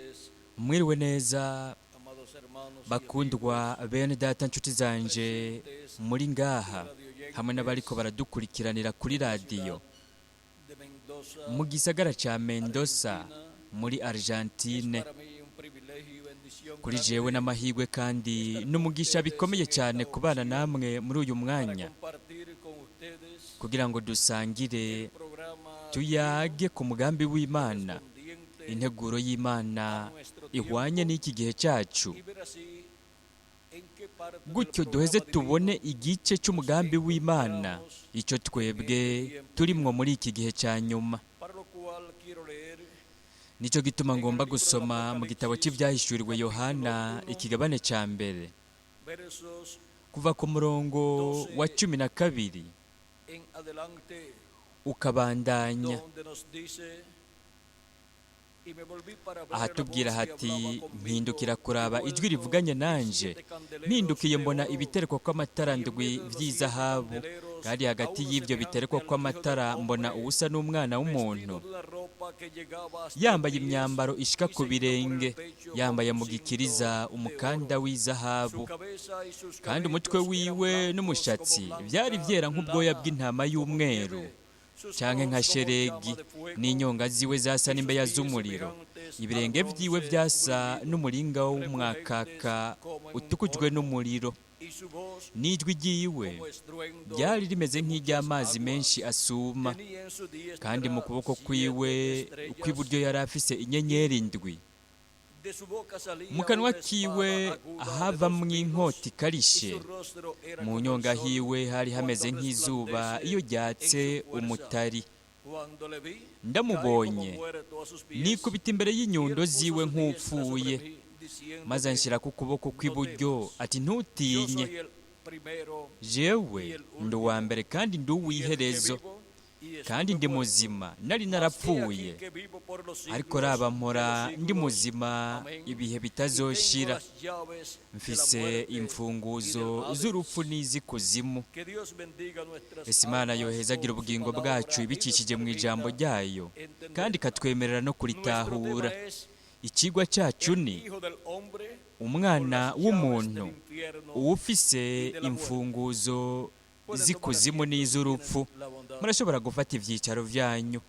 Tardes, Mwiriwe neza, amados hermanos y bakundwa bene data, nshuti zanje muri ngaha hamwe n'abariko baradukurikiranira kuri radiyo de Mendoza. mu gisagara ca Mendoza muri Argentine. Es para mí un privilegio y bendición Kuri grande jewe n'amahirwe kandi n'umugisha bikomeye cyane kubana namwe muri uyu mwanya para compartir con ustedes kugira ngo dusangire, el programa tuyage ku mugambi w'Imana, correspondiente integuro y'Imana ihwanye n'iki gihe cyacu, y ver así en qué parte del gutyo programa duheze divino tubone igice cy'umugambi w'Imana icyo twebwe turimwo muri iki gihe cya nyuma. Para lo cual quiero leer Nicyo gituma ngomba gusoma mu gitabo cy'ibyahishuriwe Yohana, ikigabane cya mbere, versos kuva ku murongo wa 12 en adelante, ukabandanya, donde nos dice: "Y me volví para ver la ahatubwira voz que hati: hablaba conmigo, "Mpindukira kuraba y ijwi vuelto rivuganye vi nanje. siete candeleros Mpindukiye de mbona oro, ibiterekwa kw'amatara y en ndwi medio de los siete vy'izahabu, candeleros, kandi a hagati uno y'ivyo semejante biterekwa al Hijo del kw'amatara mbona Hombre, uwusa n'umwana w'umuntu, vestido de una ropa que llegaba hasta los yambaye pies imyambaro ishika y ku ceñido por el birenge, pecho con yambaye un mu cinto gikiriza de umukanda oro. w'izahabu, Su cabeza y sus kandi umutwe cabellos eran wiwe blancos n'umushatsi como vyari blanca vyera nk'ubwoya lana, bw'intama como y'umweru nieve, sus canke nka ojos como sheregi, llama de fuego, n'inyonga ziwe zasa y sus n'imbeya pies z'umuriro, semejantes al ibirenge vyiwe bronce vyasa bruñido, n'umuringa w'umwakaka refulgentes como en un utukujwe horno, n'umuriro, y su voz n'ijwi ryiwe como estruendo ryari rimeze de muchas nk'iry'amazi menshi aguas. asuma, Tenía en su diestra kandi mu kuboko siete kwiwe estrellas, kw'iburyo yari afise inyenyeri ndwi, de su boca salía mu kanwa una espada kiwe aguda de dos havamwo filos, inkota y ikarishe, su rostro era mu como el nyonga sol hiwe hari hameze cuando nk'izuba resplandece iyo en ryatse su fuerza. umutari. Cuando le vi, caí como Ndamubonye, muerto a sus pies, nikubita imbere y él y'inyundo puso ziwe su diestra sobre nk'upfuye, mí, diciéndome: maze anshyira ku kuboko "No kw'iburyo temas, ati: yo 'Ntutinye, soy el primero jewe y el ndi uwa último, mbere kandi ndi y el que uw'iherezo, vivo y kandi estuve ndi muerto. muzima, nari Mas he narapfuye, aquí que vivo por los ariko siglos raba de mpora los ndi siglos. muzima Amén. ibihe Y tengo bitazoshira, las llaves de la mfise muerte y del imfunguzo Hades." z'urupfu n'iz'ikuzimu." Que Dios bendiga nuestras Ese Imana almas yohezagira con su ubugingo palabra bwacu y nos ibicishije mu ijambo permita ryayo kandi entenderla. ikatwemerera no Nuestro kuritahura. tema es Ikigwa cyacu el ni Hijo del Hombre con umwana las llaves w'umuntu del infierno uwufise y de la muerte. imfunguzo Pueden tomar z'ikuzimu asiento si n'iz'urupfu. tienen la bondad. Murashobora gufata ivyicaro vyanyu.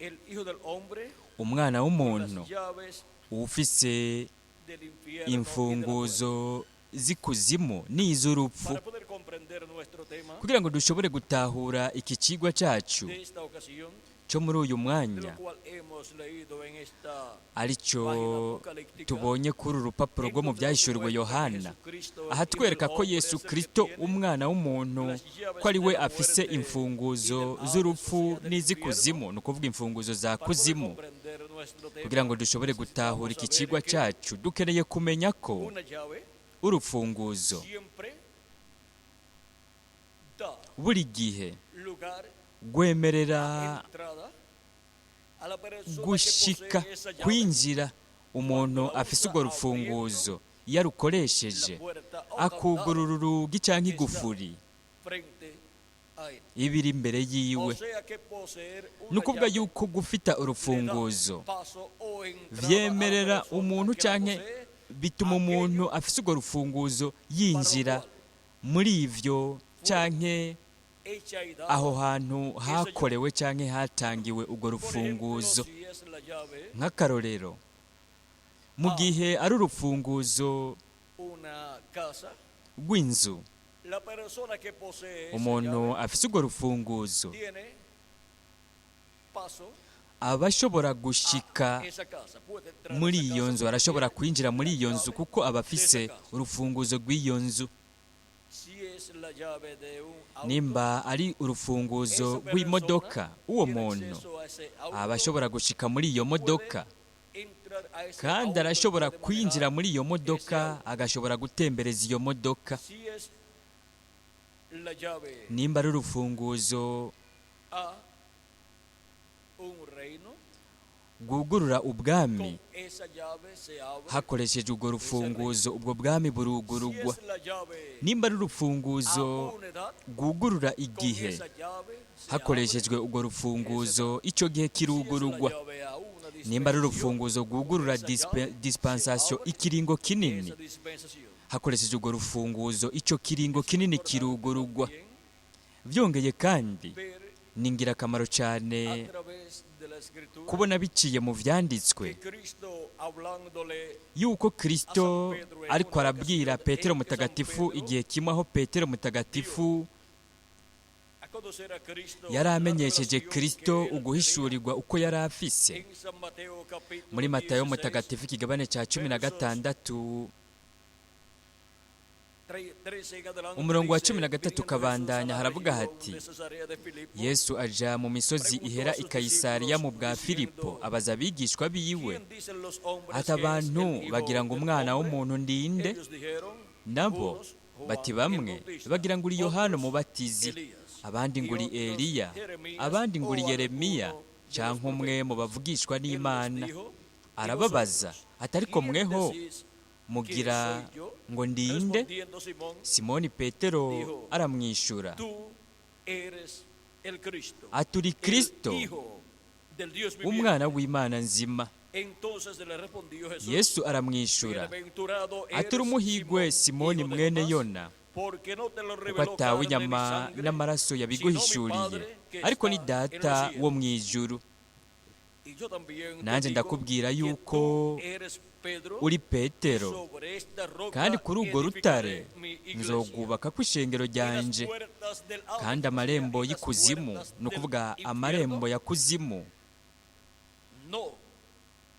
El Hijo del Hombre Umwana con w'umuntu las llaves uwufise del infierno y de la muerte. imfunguzo z'ikuzimu n'iz'urupfu. Para poder comprender nuestro tema Kugira ngo dushobore gutahura iki cigwa cacu de esta ocasión, co muri uyu de lo mwanya, cual hemos leído en esta aricyo página apocalíptica, tubonye kuri uru rupapuro en rwo mu donde nos byahishuriwe muestra que Yohana, Jesucristo, el Hijo del ahatwereka ko Hombre, Yesu es el que Kristo, tiene umwana w'umuntu, las llaves ko ari de we la afise muerte y imfunguzo del Hades, o z'urupfu sea, del infierno. n'iz'ikuzimu, ni ukuvuga imfunguzo za Para poder kuzimu. comprender nuestro Kugira tema, ngo dushobore gutahura necesitamos iki saber cigwa que cyacu, dukeneye kumenya ko una llave urufunguzo siempre da buri gihe lugar rwemerera a entrada a la persona que gushika posee esa llave. kwinjira umuntu Cuando la afise usa urwo abriendo rufunguzo, iyo arukoresheje la puerta o akugurura candado urugi canke está igufuri frente a él. iba iri imbere O yiwe. sea que poseer Ni una ukuvuga llave yuko gufita le da urufunguzo paso o entrada a la vyemerera persona umuntu que la canke posee bituma umuntu aquello afise urwo rufunguzo para lo yinjira cual muri ivyo fue canke hecha y aho dada hantu esa llave. hakorewe canke hatangiwe urwo Por ejemplo, rufunguzo. si es la llave Nk'akarorero, mu a gihe ari urufunguzo una casa, rw'inzu, la persona que posee esa umuntu llave afise urwo rufunguzo tiene paso aba ashobora a gushika esa casa, puede entrar a muri esa iyo casa nzu, porque arashobora tiene kwinjira muri la iyo nzu llave kuko aba de esa afise casa. urufunguzo rw'iyo nzu. Si es la llave de un auto, Nimba ari urufunguzo esa persona rw'imodoka, uwo tiene muntu acceso a ese aba auto, ashobora gushika muri iyo puede modoka, entrar a ese kandi auto y arashobora puede kwinjira manejar muri iyo ese modoka, auto. agashobora gutembereza iyo modoka. Si es la llave Nimba ari urufunguzo a un reino, rwugurura ubwami, con esa llave se abre hakoreshejwe urwo ese reino. rufunguzo ubwo bwami Si burugurugwa. es la llave Nimba ari a urufunguzo una edad, rwugurura con igihe, esa llave se abre hakoreshejwe urwo esa edad. rufunguzo icyo gihe Si es la kirugurugwa. llave a una Nimba ari urufunguzo rwugurura dispensation ikiringo kinini, esa dispensación. Hakoresheje urwo rufunguzo icyo kiringo kinini kirugurugwa. Byongeye kandi Ver ni ingirakamaro cyane a través de la escritura kubona biciye mu byanditswe que Cristo hablándole yuko Kristo ariko arabwira Petero mutagatifu igihe kimwe, aho Petero mutagatifu a conocer a Cristo yari la amenyesheje revelación Kristo que él uguhishurirwa uko yari afise. tenía. En San Mateo capítulo Muri Matayo 16, mutagatifu ikigabane cya 16, 13 en adelante, umurongo wa dice, 13 viniendo ukabandanya, Jesús a la haravuga región hati, de Cesarea de Filipo, Yesu aja mu misozi ihera i Kayisariya mu bwa Filipo, abaza abigishwa biwe ¿quién dicen los hombres ati que es abantu el Hijo bagira ngo del umwana hombre? w'umuntu ndinde? Ellos dijeron, Nabo unos, Juan bati el bamwe Bautista, bagira ngo uri Yohana otros, umubatizi, Elías, abandi ngo uri y otros, Eliya, Jeremías, abandi ngo uri o Yeremiya alguno de los canke umwe mu bavugishwa Él les n'Imana. dijo, "¿Y Arababaza vosotros, ati ariko quién mweho decís mugira que soy yo?" ngo ndinde? Respondiendo Simón, Simoni Petero Dijo, aramwishura tú eres el Cristo, ati uri el Kristo, Hijo del Dios viviente. umwana w'Imana nzima. Entonces le respondió Jesús, Yesu aramwishura bienaventurado ati uri eres, umuhigwe Simoni hijo de mwene Jonás, Yona, porque no te lo kuko reveló atawe carne ni inyama sangre, n'amaraso yabiguhishuriye, sino mi Padre que ariko ni está en los Data cielos. wo mu ijuru. Y yo también te Nanjye digo ndakubwira que yuko tú eres Pedro, uri Petero, sobre esta roca kandi kuri urwo rutare edificaré mi iglesia. nzogubaka ku ishengero Y las ryanje, puertas del Hades, kandi o sea, amarembo y las y'ikuzimu, puertas ni ukuvuga del amarembo infierno, ya kuzimu, no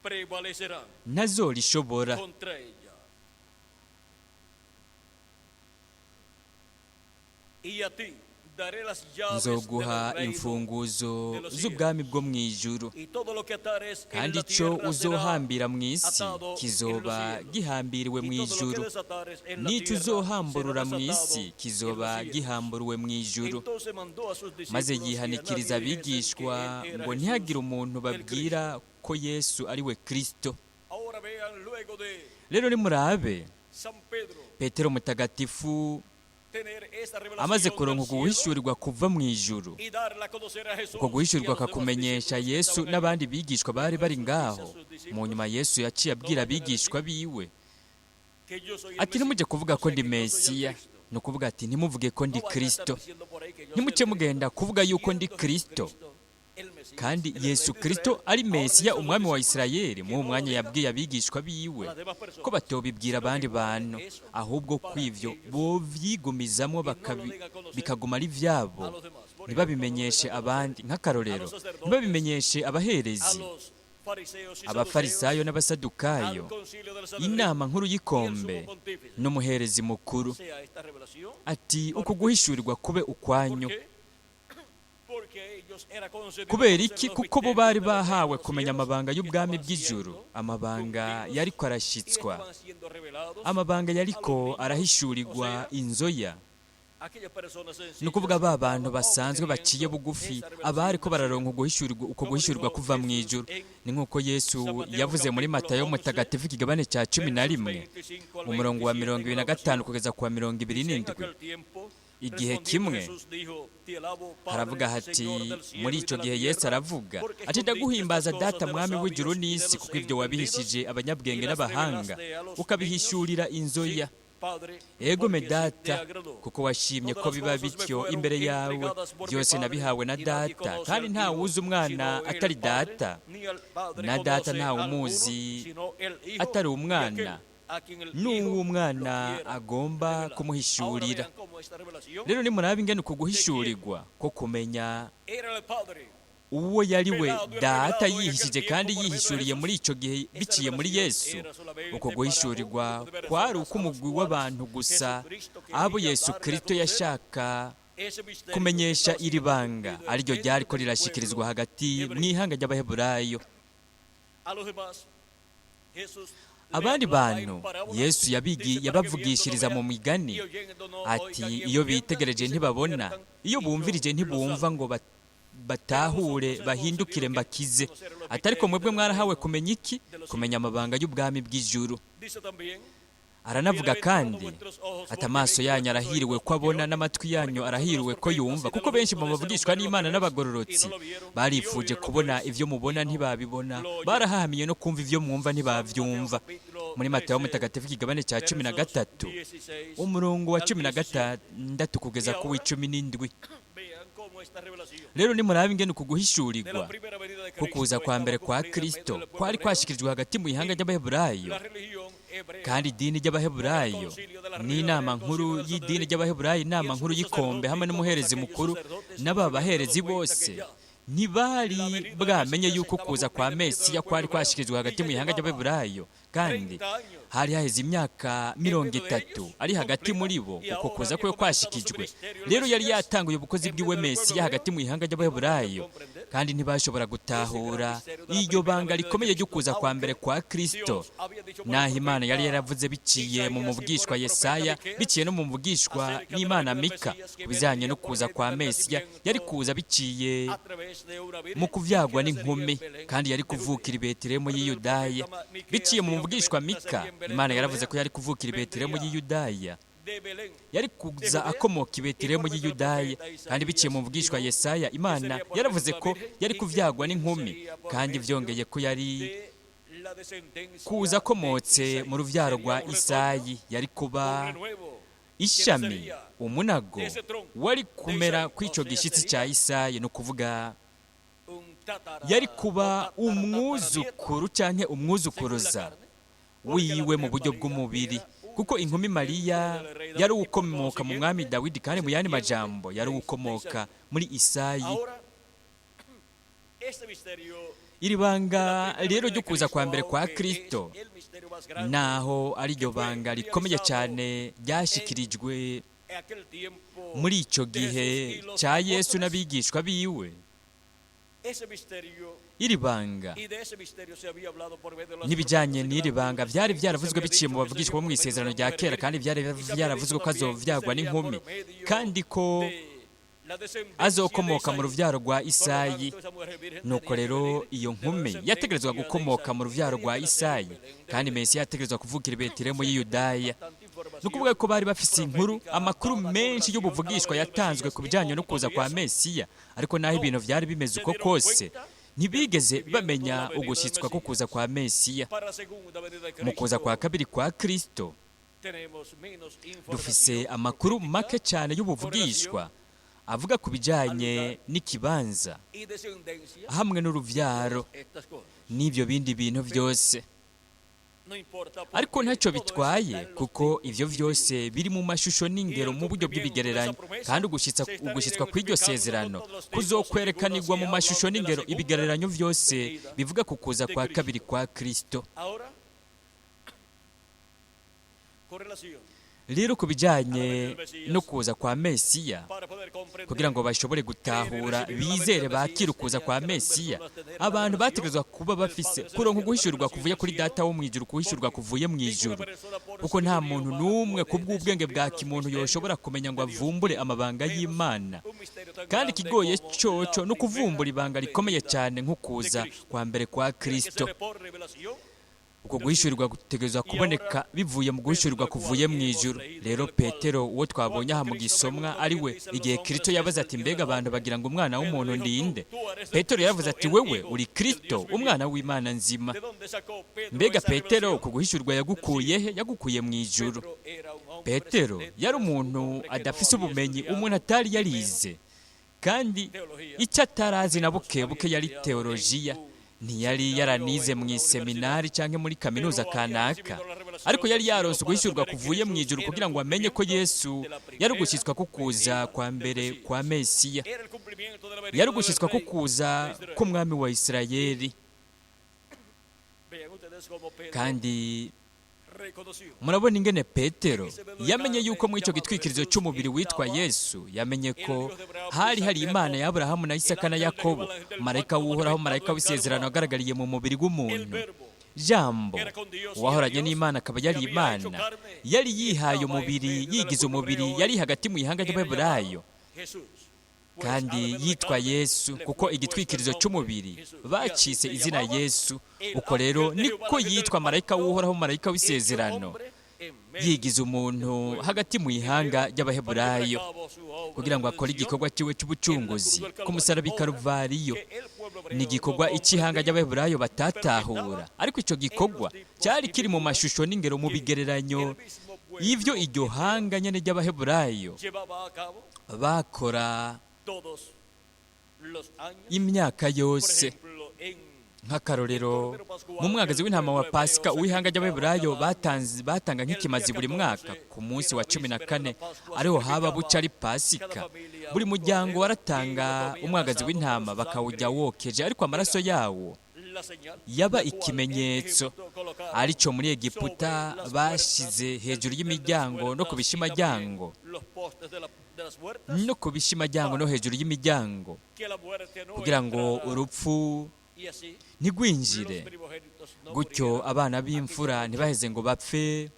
prevalecerán ntazorishobora. contra ella. Y a ti daré las llaves del Nzoguha reino imfunguzo de los z'ubwami bwo mu ijuru, y todo lo que atares en kandi la icyo tierra será uzohambira mu isi atado en los kizoba cielos, gihambiriwe mu y todo lo que ijuru, desatares en la n'icyo tierra será uzohamburura mu desatado isi en kizoba los cielos. gihamburuwe mu ijuru. Entonces mandó a sus Maze discípulos que a yihanikiriza nadie dijesen que abigishwa él era ngo Jesús, ntihagire umuntu el babwira ko Yesu ari we Kristo. Cristo. Ahora vean luego de Rero nimurabe San Pedro Petero mutagatifu tener esta revelación amaze del kuronka cielo uguhishurirwa kuva mu ijuru, y darla a conocer a Jesús uko y a guhishurirwa los demás akakumenyesha discípulos que Yesu estaban allí. n'abandi bigishwa bari bari ngaho. Mu nyuma Yesu yaciye abwira abigishwa biwe Que yo soy el ati ntimujye Mesías, kuvuga o ko sea, ndi que yo soy el Mesiya, Cristo. ni ukuvuga ati ntimuvuge ko ndi No vayan a estar Kristo, diciendo por ahí que yo soy ntimuce el mugenda Cristo. kuvuga yuko ndi Siendo Kristo, Jesucristo el Mesías, kandi el Rey Yesu de Kristo Israel. ari Ahora le Mesiya dice a los umwami wa discípulos Isirayeli. que Mu no lo mwanya digan yabwiye abigishwa biwe a las demás ko personas, batobibwira sino que abandi guarden bantu, eso ahubwo para kw'ivyo ellos bovyigumizamwo y no lo den a conocer bikaguma ari ivyabo, a los demás. Por ejemplo, no lo den ntibabimenyeshe a conocer abandi. a Nk'akarorero, los sacerdotes, ntibabimenyeshe a abaherezi, los fariseos y saduceos, abafarisayo al n'abasadukayo, concilio del Sanedrín inama nkuru y el y'ikombe sumo pontífice. n'umuherezi mukuru. Sea esta revelación, Ati uku guhishurirwa kube ¿por ukwanyu. qué? Porque a ellos era concedido Kubera conocer iki? los Kuko bo bari misterios del reino bahawe de los kumenya cielos amabanga que y'ubwami estaban bw'ijuru, siendo amabanga cumplidos yariko y arashitswa, estaban siendo revelados amabanga a yariko los niños, o arahishurirwa sea, inzoya, aquellas personas ni ukuvuga sencillas ba que bantu estaban basanzwe baciye obteniendo bugufi, esa revelación abariko del cielo. bararonka uguhishurirwa, uko Como guhishurirwa dijo kuva mu Jesús ijuru. en Ni nk'uko Yesu San Mateo yavuze muri capítulo Matayo 11, mutagatifu ikigabane cya cumi na versos rimwe 25 al umurongo wa 27 mirongo en ibiri na una gatanu ocasión. kugeza ku wa mirongo ibiri Dice, en n'indwi. aquel tiempo, Igihe respondiendo kimwe Jesús dijo, Te alabo, Padre, haravuga hati Señor del cielo muri y icyo de la gihe Yesu tierra, aravuga porque ati escondiste ndaguhimbaza estas cosas Data de los mwami w'ijuru sabios y de n'isi, los kuko ibyo entendidos, wabihishije y abanyabwenge las n'abahanga, revelaste a los niños. ukabihishurira Sí, inzoya. Padre, Egome porque así te Data, agradó. kuko washimye Todas ko las biba cosas me bityo fueron imbere yawe. entregadas por mi Byose Padre, nabihawe na y nadie Data, conoce kandi al nta Hijo wuzi umwana sino el atari Padre, Data, ni al Padre na Data conoce ntawe alguno umuzi sino el Hijo atari y aquel umwana, a quien el n'uwo Hijo lo umwana quiera agomba revelar. Ahora kumuhishurira. vean cómo esta revelación Rero nimuraba ingene uku guhishurirwa ko kumenya era el Padre uwo yari we velado y Data revelado en aquel yihishije kandi tiempo por medio de yihishuriye muri Jesús. icyo gihe Esta biciye muri revelación Yesu, era solamente uko para un guhishurirwa grupo de kwari personas a las uk'umugwi cuales w'abantu gusa Jesucristo abo quería Yesu darle a Kristo conocer yashaka ese misterio que kumenyesha estaba iri siendo banga cumplido en ariryo medio ryariko del rirashikirizwa pueblo hagati hebreo. mu ihanga ry'Abaheburayo. A los demás, Jesús le Abandi hablaba en bantu parábolas, Yesu dice, para que viendo no yabavugishiriza mu vean migani y oyendo no ati oigan y iyo entiendan bitegereje y se ntibabona, conviertan iyo y yo bumvirije los ntibumva salve. ngo Pero batahure vosotros es bahindukire concedido que mbakize. conocer los Ati ariko misterios mwebwe del mwarahawe reino kumenya iki? de los Kumenya cielos. amabanga y'ubwami bw'ijuru. Dice también Aranavuga kandi ati amaso yanyu arahiriwe ko abona, n'amatwi yanyu arahiriwe ko yumva, kuko benshi mu bavugishwa n'Imana n'abagororotsi barifuje kubona ibyo mubona ntibabibona, barahahamiye no kumva ibyo mwumva ntibabyumva. Muri Matayo mutagatifu ikigabane cya 13, umurongo wa 16 kugeza ku w'17. Rero nimuraba ingene uku guhishurirwa ko kuza kwa mbere kwa Kristo kwari kwashikirijwe hagati mu ihanga ry'Abaheburayo, kandi idini ry'Abaheburayo n'inama nkuru y'idini ry'Abaheburayo, inama nkuru y'ikombe hamwe n'umuherezi mukuru n'aba baherezi bose ntibari bwamenye yuko kuza kwa Mesiya kwari kwashikirijwe hagati mu ihanga ry'Abaheburayo, kandi hari haheze imyaka 30 ari hagati muri bo uko kuza kwe kwashikijwe. Rero yari yatanguye ubukozi bw'iwe Mesiya hagati mu ihanga ry'Abaheburayo, kandi ntibashobora gutahura iryo banga rikomeye ryo kuza kwa mbere kwa Kristo, naho Imana yari yaravuze biciye mu muvugishwa Yesaya, biciye no mu muvugishwa n'Imana Mika, ku bijyanye no kuza kwa Mesiya yari kuza biciye mu kuvyagwa n'inkumi, kandi yari kuvukira i Betelehemu y'i Yudaya. Biciye mu muvugishwa Mika, Imana yaravuze ko yari kuvukira i Betelehemu y'i Yudaya, yari kuza akomoka i Betelehemu y'i Yudaya. Kandi biciye mu muvugishwa Yesaya, Imana yaravuze ko yari kuvyagwa n'inkumi, kandi vyongeye ko yari kuza akomotse mu ruvyaro rwa Isayi, yari kuba ishami, umunago wari kumera kw'ico gishitsi cya Isayi, ni ukuvuga yari kuba umwuzukuru canke umwuzukuruza wiwe mu buryo bw'umubiri, kuko inkumi Mariya yari ukomoka mu mwami Dawidi, kandi mu yandi majambo yari ukomoka muri Isayi. Iri banga rero ryo kuza kwa mbere kwa Kristo, naho ari ryo banga rikomeye cyane ryashikirijwe muri icyo gihe cya Yesu n'abigishwa biwe, iri banga n'ibijyanye n'iri banga byari byaravuzwe biciye mu bavugishwa bo mu isezerano rya kera, kandi byari byaravuzwe ko azovyagwa n'inkumi, kandi ko azokomoka mu ruvyaro rwa Isayi. Nuko rero iyo nkumi yategerezwa gukomoka mu ruvyaro rwa Isayi, kandi Mesiya yategerezwa kuvukira i Betelehemu y'i Yudaya. Ni ukuvuga ko bari bafise inkuru, amakuru menshi y'ubuvugishwa yatanzwe ku bijyanye no kuza kwa Mesiya, ariko naho ibintu byari bimeze uko kose, ntibigeze bamenya ugushyitswa ko kuza kwa Mesiya. Mu kuza kwa kabiri kwa Kristo dufise amakuru make cyane y'ubuvugishwa avuga ku bijyanye n'ikibanza hamwe n'uruvyaro n'ibyo bindi bintu byose, ariko ntacyo bitwaye kuko ibyo byose biri mu mashusho n'ingero mu buryo bw'ibigereranyo, kandi ugushyitswa kw'iryo sezerano kuzokwerekanirwa mu mashusho n'ingero, ibigereranyo byose bivuga ku kuza kwa kabiri kwa Kristo. Rero ku bijyanye no kuza kwa Mesiya, kugira ngo bashobore gutahura bizere bakira ukuza kwa Mesiya, abantu bategerezwa kuba bafise kuronka uguhishurwa kuvuye kuri Data wo mu ijuru, kuhishurwa kuvuye mu ijuru, kuko nta muntu n'umwe ku bw'ubwenge bwa kimuntu yoshobora kumenya ngo avumbure amabanga y'Imana. Kandi ikigoye coco no kuvumbura ibanga rikomeye cyane nko kuza kwa mbere kwa Kristo. Uko guhishurirwa gutegerezwa kuboneka bivuye mu guhishurirwa kuvuye mu ijuru. Rero Petero uwo twabonye aha mu gisomwa, ari we igihe Kristo yabaza ati mbega abantu bagira ngo umwana w'umuntu ndinde, Petero yaravuze ati wewe uri Kristo umwana w'Imana nzima. Mbega Petero uko guhishurwa yagukuye he? Yagukuye mu ijuru. Petero yari umuntu adafise ubumenyi, umuntu atari yarize, kandi icyo atarazi na buke buke yari teolojiya. Ntiyari yaranize mu iseminari cyangwa muri kaminuza kanaka, ariko yari yaronse uguhishurwa kuvuye mu ijuru kugira ngo amenye ko Yesu yari ugushyitswa ko kuza kwa mbere kwa Mesiya, yari ugushyitswa ko kuza k'umwami wa Isirayeli. Kandi murabona ingene Petero yamenye yuko muri icyo gitwikirizo cy'umubiri witwa Yesu, yamenye ko hari hari Imana ya Aburahamu na Isaka na Yakobo, marayika w'Uhoraho, marayika w'isezerano agaragariye mu mubiri w'umuntu. Jambo uwahoranye n'Imana akaba yari Imana, yari yihaye umubiri, yigize umubiri, yari hagati mu ihanga ry'Abaheburayo, kandi yitwa Yesu, kuko igitwikirizo cy'umubiri bacise izina Yesu. Uko rero niko yitwa marayika w'Uhoraho, marayika w'isezerano. Yigize umuntu hagati mu ihanga ry'Abaheburayo kugira ngo akore igikorwa cyiwe cy'ubucunguzi ku musaraba i Karuvariyo. Ni igikorwa icy'ihanga ry'Abaheburayo batatahura, ariko icyo gikorwa cyari kiri mu mashusho n'ingero, mu bigereranyo y'ibyo iryo hanga nyene ry'Abaheburayo bakora imyaka yose. Nk'akarorero, mu mwagazi w'intama wa Pasika uw'ihanga ry'Abaheburayo batanga nk'ikimazi buri mwaka ku munsi wa 14, ariho haba buca ari Pasika, buri muryango waratanga umwagazi w'intama bakawujya wokeje, ariko amaraso yawo yaba ikimenyetso aricyo muri Egiputa bashize hejuru y'imiryango no ku bishimajyango, no hejuru y'imiryango, kugira ngo urupfu ntigwinjire, gutyo abana b'imfura ntibaheze ngo bapfe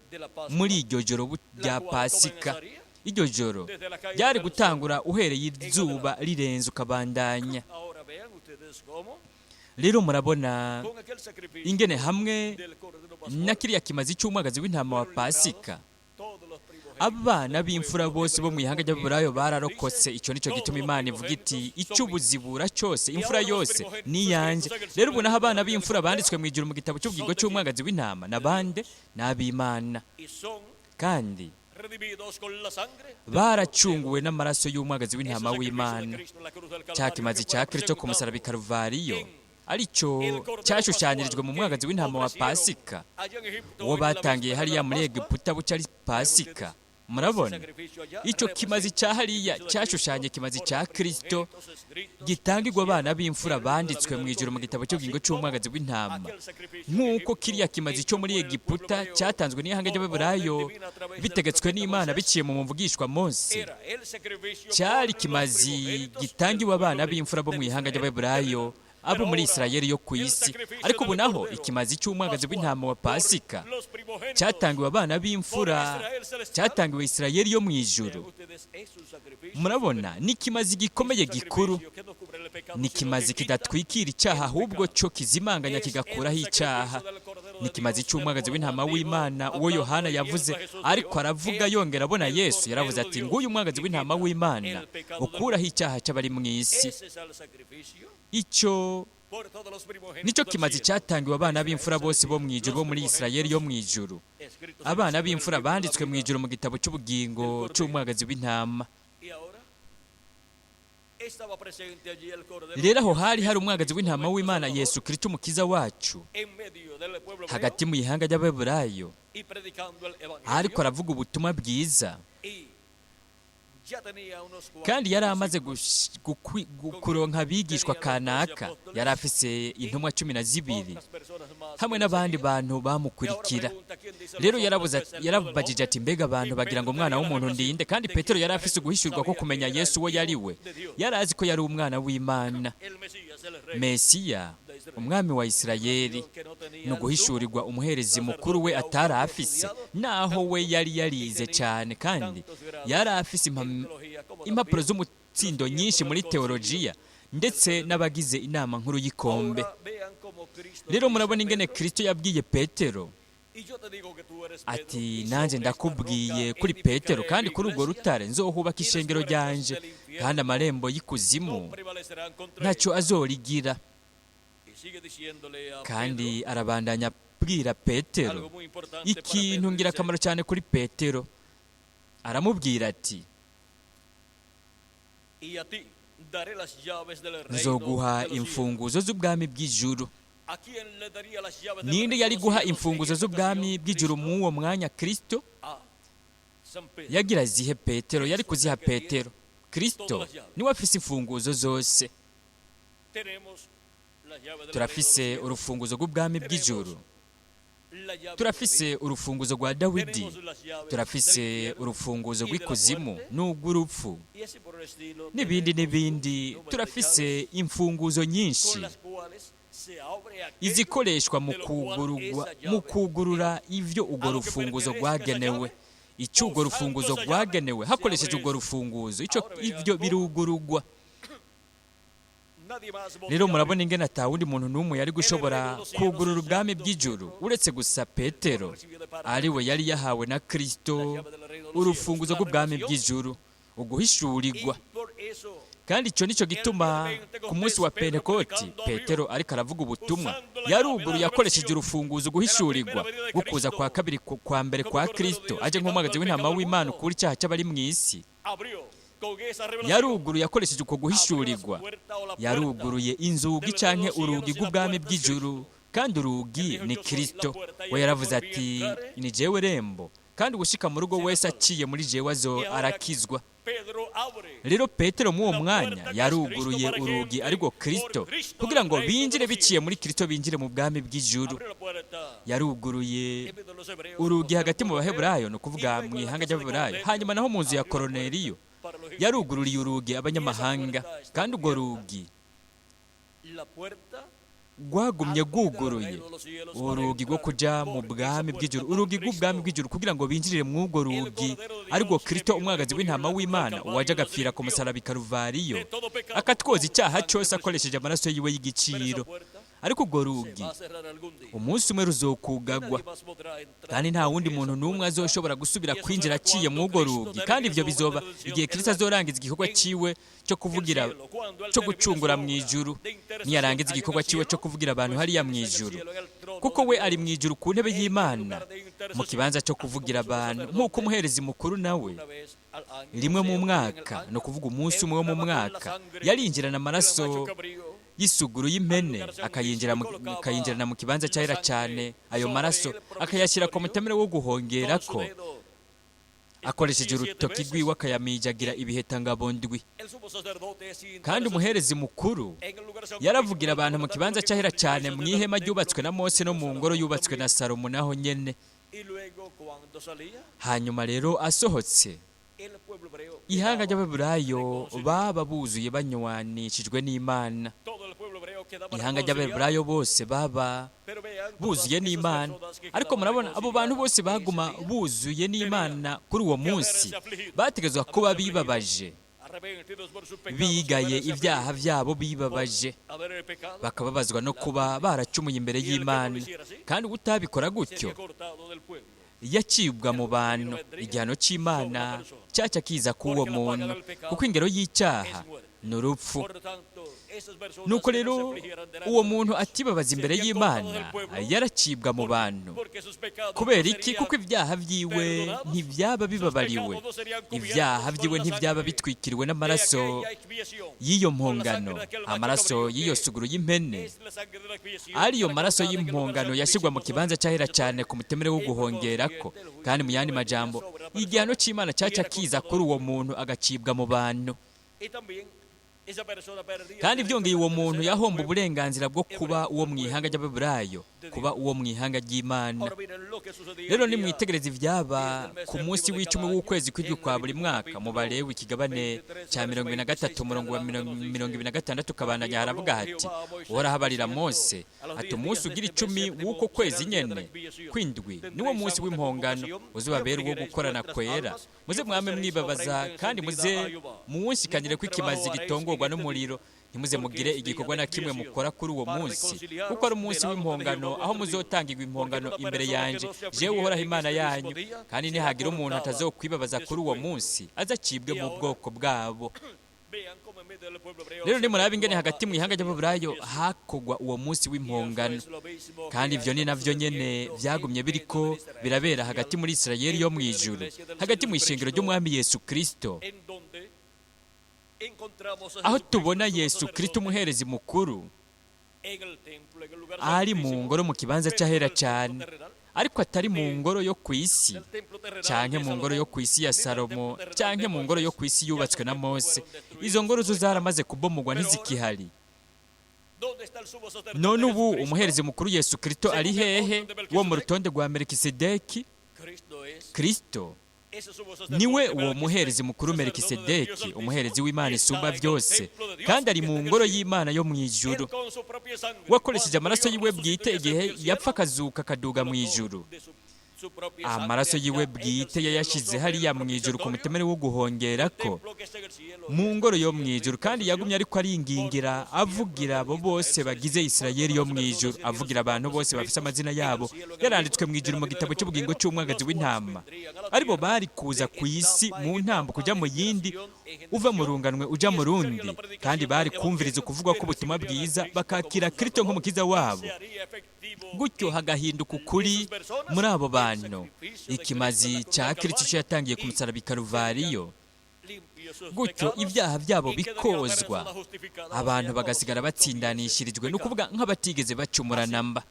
muri iryo joro rya Pasika. Iryo joro ryari gutangura uhereye izuba rirenze ukabandanya. Rero murabona ingene hamwe na kiriya kimazi cy'umwagazi w'intama wa Pasika, abana b'imfura bose bo mu ihanga ry'Abaheburayo bararokotse. Icyo nicyo gituma Imana ivuga iti: "Icy'ubuzibura cyose, imfura yose ni iyanjye." Rero ubu naho abana b'imfura banditswe mu ijuru mu gitabo cy'ubugingo cy'umwagazi w'intama n'abande n'ab'Imana, kandi baracunguwe n'amaraso y'umwagazi w'intama w'Imana. Cya kimazi cya Kristo ku musaraba i Karuvariyo, aricyo cyashushanyirijwe mu mwagazi w'intama wa Pasika uwo batangiye hariya muri Egiputa buca ari Pasika. Murabona icyo kimazi cya hariya cyashushanye kimazi cya Kristo gitangirwa abana b'imfura banditswe mu ijuru mu gitabo cy'ubugingo cy'umwagazi w'intama, nk'uko kiriya kimazi cyo muri Egiputa cyatanzwe n'ihanga ry'Abaheburayo bitegetswe n'Imana biciye mu muvugishwa Mose, cyari kimazi gitangiwe abana b'imfura bo mu ihanga ry'Abaheburayo, abo muri Isirayeli yo ku isi. Ariko ubu naho ikimazi cy'umwagazi w'intama wa Pasika cyatangiwe abana b'imfura, cyatangiwe Isirayeli yo mu ijuru. Murabona, ni ikimazi gikomeye gikuru, ni ikimazi kidatwikira icyaha, ahubwo cyo kizimanganya kigakuraho icyaha. Ni ikimazi cy'umwagazi w'intama w'Imana uwo Yohana yavuze ariko aravuga yongera abona Yesu. Yaravuze ati: "Nguyu umwagazi w'intama w'Imana ukuraho icyaha cy'abari mu isi." Icyo nicyo kimazi cyatangiwe abana b'imfura bose bo mu ijuru, bo muri Isirayeli yo mu ijuru, abana b'imfura banditswe mu ijuru mu gitabo cy'ubugingo cy'umwagazi w'intama. Rero aho hari hari umwagazi w'intama w'Imana, Yesu Kristo umukiza wacu, hagati mu ihanga ry'Abaheburayo, ariko aravuga ubutumwa bwiza, kandi yari amaze kuronka abigishwa kanaka. Yari afise intumwa 12 hamwe n'abandi bantu bamukurikira. Rero yarabajije ati: "Mbega abantu bagira ngo umwana w'umuntu ndinde?" Kandi Petero yari afise uguhishurwa ko kumenya Yesu uwo yari we. Yari azi ko yari umwana w'Imana, Mesiya, umwami wa Isirayeli. Ni uguhishurirwa umuherezi mukuru we atari afise, naho we yari yarize cyane kandi yari afise impapuro z'umutsindo nyinshi muri teolojiya, ndetse n'abagize inama nkuru y'ikombe. Rero murabona ingene Kristo yabwiye Petero ati: "Nanjye ndakubwiye kuri Petero, kandi kuri urwo rutare nzohubaka ishengero ryanje, kandi amarembo y'ikuzimu ntacyo azorigira." Kandi arabandanya abwira Petero ikintu ngirakamaro cyane kuri Petero. Aramubwira ati: "Nzoguha imfunguzo z'ubwami bw'ijuru." Ninde yari guha imfunguzo z'ubwami bw'ijuru mw'uwo mwanya? Kristo yagira zihe Petero, yari kuziha Petero. Kristo niwe afise imfunguzo zose. Turafise urufunguzo rw'ubwami bw'ijuru, turafise urufunguzo rwa Dawidi, turafise urufunguzo rw'ikuzimu n'urw'urupfu, n'ibindi n'ibindi. Turafise imfunguzo nyinshi izikoreshwa mu kugurura ivyo urwo rufunguzo rwagenewe, icyo urwo rufunguzo rwagenewe. Hakoresheje urwo rufunguzo, icyo ivyo birugurugwa. Rero murabona ingene ata wundi muntu n'umwe yari gushobora kugurura ubwami bw'ijuru uretse gusa Petero, ari we yari yahawe na Kristo urufunguzo rw'ubwami bw'ijuru, uguhishurirwa. Kandi icyo nicyo gituma ku munsi wa Pentekoti Petero ariko aravuga ubutumwa, yaruguruye akoresheje urufunguzo guhishurirwa gukuza kwa kabiri kwa mbere kwa Kristo aje nk'umwagazi w'intama w'Imana ukura icyaha cy'abari mu isi. Yaruguruye akoresheje uko guhishurirwa, yaruguruye inzugi canke urugi rw'ubwami bw'ijuru, kandi urugi ni Kristo. We yaravuze ati: "Ni jewe rembo, kandi ugushika mu rugo wese aciye muri jewe azo arakizwa." Rero Petero muri uwo mwanya yaruguruye urugi ariko Kristo, kugira ngo binjire biciye muri Kristo, binjire mu bwami bw'ijuru. Yaruguruye urugi hagati mu Baheburayo, ni ukuvuga mu ihanga ry'Abaheburayo, hanyuma naho mu nzu ya Koroneliyo yarugururiye urugi abanyamahanga, kandi urwo rugi rwagumye rwuguruye, urugi rwo kujya mu bwami bw'ijuru, urugi rw'ubwami bw'ijuru, kugira ngo binjirire muri urwo rugi ariko Kristo, umwagazi w'intama w'Imana, uwaje agapfira ku musaraba i Karuvariyo, akatwoza icyaha cyose akoresheje amaraso yiwe y'igiciro. Ariko urwo rugi umunsi umwe ruzokugagwa, kandi nta wundi muntu n'umwe azoshobora gusubira kwinjira aciye muri urwo rugi. Kandi ibyo bizoba igihe Kristo azorangiza igikorwa cyiwe cyo kuvugira, cyo gucungura mu ijuru, niyarangiza igikorwa cyiwe cyo kuvugira abantu hariya mu ijuru, kuko we ari mu ijuru ku ntebe y'Imana mu kibanza cyo kuvugira abantu, nk'uko umuherezi mukuru nawe rimwe mu mwaka, ni ukuvuga umunsi umwe wo mu mwaka, yarinjirana amaraso y'isuguru y'impene, akayinjirana mu kibanza cyahera cyane, ayo maraso akayashyira ku mutemere wo guhongera ko akoresheje urutoki rwiwe, akayamijagira ibihetangabo ndwi. Kandi umuherezi mukuru yaravugira abantu mu kibanza cyahera cyane mu ihema ryubatswe na Mose no mu ngoro yubatswe na Salomo naho nyene. Hanyuma rero asohotse, ihanga ry'Abaheburayo baba buzuye banywanishijwe n'Imana. Ihanga ry'Abaheburayo bose baba buzuye n'Imana. Ariko murabona abo bantu bose baguma buzuye n'Imana kuri uwo munsi bategerezwa kuba bibabaje, bigaye ibyaha byabo, bibabaje, bakababazwa no kuba baracumuye imbere y'Imana. Kandi utabikora gutyo yacibwa mu bantu, igihano cy'Imana cyaca kiza k'uwo muntu, kuko ingero y'icyaha ni urupfu. Nuko rero uwo muntu atibabaza imbere y'Imana yaracibwa mu bantu. Kubera iki? Kuko ibyaha byiwe ntibyaba bibabariwe, ibyaha byiwe ntibyaba bitwikiriwe n'amaraso y'iyo mpongano, amaraso y'iyo suguru y'impene, ariyo maraso y'impongano yashyirwa mu kibanza cyahera cyane ku mutemere wo guhongerako. Kandi mu yandi majambo, igihano cy'Imana cyaca kiza kuri uwo muntu, agacibwa mu bantu. Kandi byongeye uwo muntu yahomba uburenganzira bwo kuba uwo mu ihanga ry'Abaheburayo, kuba uwo mu ihanga ry'Imana. Rero nimwitegereze ibyaba ku munsi w'icumi w'ukwezi kw'indwi kwa buri mwaka mu Balewi, ikigabane cya 23, umurongo wa 26 kabandanya, haravuga hati: "Uhoraho abarira Mose ati: umunsi ugira 10 w'uko kwezi nyene kw'indwi niwo munsi w'impongano, uzobabera uwo gukorana kwera, muze mwame mwibabaza, kandi muze muwunshikanire ko ikimazi gitongorwa n'umuriro. Ntimuze mugire igikorwa na kimwe mukora kuri uwo munsi, kuko ari umunsi w'impongano, aho muzotangirwa impongano imbere yanjye, jewe Uhoraho Imana yanyu. Kandi nihagira umuntu atazokwibabaza kuri uwo munsi, azacibwe mu bwoko bwabo." Rero nimuraba ingene hagati mu ihanga ry'Abaheburayo hakogwa uwo munsi w'impongano, kandi ivyo ni navyo nyene vyagumye biriko birabera hagati muri Isirayeli yo mu ijuru, hagati mu ishengero ry'Umwami Yesu Kristo, aho tubona Yesu Kristo umuherezi mukuru ari mu ngoro mu kibanza cy'ahera cyane, ariko atari mu ngoro yo ku isi, canke mu ngoro yo ku isi ya Salomo, canke mu ngoro yo ku isi yubatswe na Mose. Izo ngoro zo zaramaze kubomogwa, ntizikihari. None ubu umuherezi mukuru Yesu Kristo ari hehe wo mu rutonde rwa Melikisedeki? Kristo niwe uwo muherezi mukuru Melikisedeki, umuherezi w'Imana isumba byose, kandi ari mu ngoro y'Imana yo mu ijuru. Wakoresheje amaraso yiwe bwite igihe yapfa akazuka akaduga mu ijuru. Amaraso yiwe bwite yayashize hariya mu ijuru ku mutemere wo guhongera ko mu ngoro yo mu ijuru, kandi yagumye ariko aringingira avugira abo bose bagize Isirayeli yo mu ijuru, avugira abantu bose bafise amazina yabo yaranditswe mu ijuru mu gitabo cy'ubugingo cy'umwagazi w'intama, aribo bari kuza ku isi mu ntambo kujya mu yindi, uva mu runganwe uja mu rundi, kandi bari kumviriza ukuvugwa k'ubutumwa bwiza bakakira Kristo nk'umukiza wabo. Gutyo hagahinduka ukuri muri abo bantu ikimazi cya Kristo icyo yatangiye ku musaraba i Karuvariyo. Gutyo ibyaha byabo bikozwa, abantu bagasigara batsindanishirijwe, ni ukuvuga nk'abatigeze bacumura namba.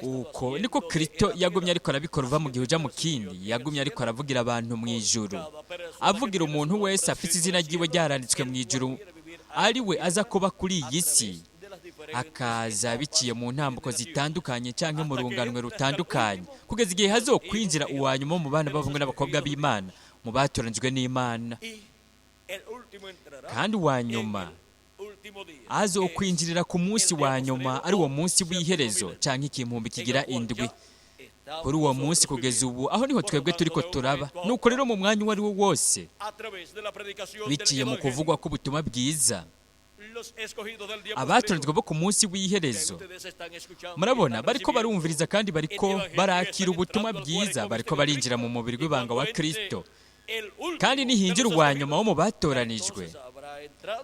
Uko niko Kristo yagumye ariko arabikora uva mu gihe uja mu kindi, yagumye ariko aravugira abantu mu ijuru, avugira umuntu wese afite izina ryiwe ryaranditswe mu ijuru, ari we aza kuba kuri iyi si, akaza biciye mu ntambuko zitandukanye cyangwa mu runganwe rutandukanye, kugeza igihe hazokwinjira uwa nyuma mu bana b'abahungu n'abakobwa b'Imana, mu batoranijwe n'Imana. Kandi uwa nyuma azokwinjirira ku munsi wa nyuma, ari uwo munsi w'iherezo cyangwa ikimpumbi kigira indwi. Kuri uwo munsi kugeza ubu aho niho twebwe turiko turaba. Nuko rero mu mwanya uwo ari wo wose, biciye mu kuvugwa k'ubutumwa bwiza, abatoranijwe bo ku munsi w'iherezo, murabona, bariko barumviriza kandi bariko barakira ubutumwa bwiza, bariko barinjira mu mubiri w'ibanga wa Kristo. Kandi nihinjira uwa nyuma wo mu batoranijwe,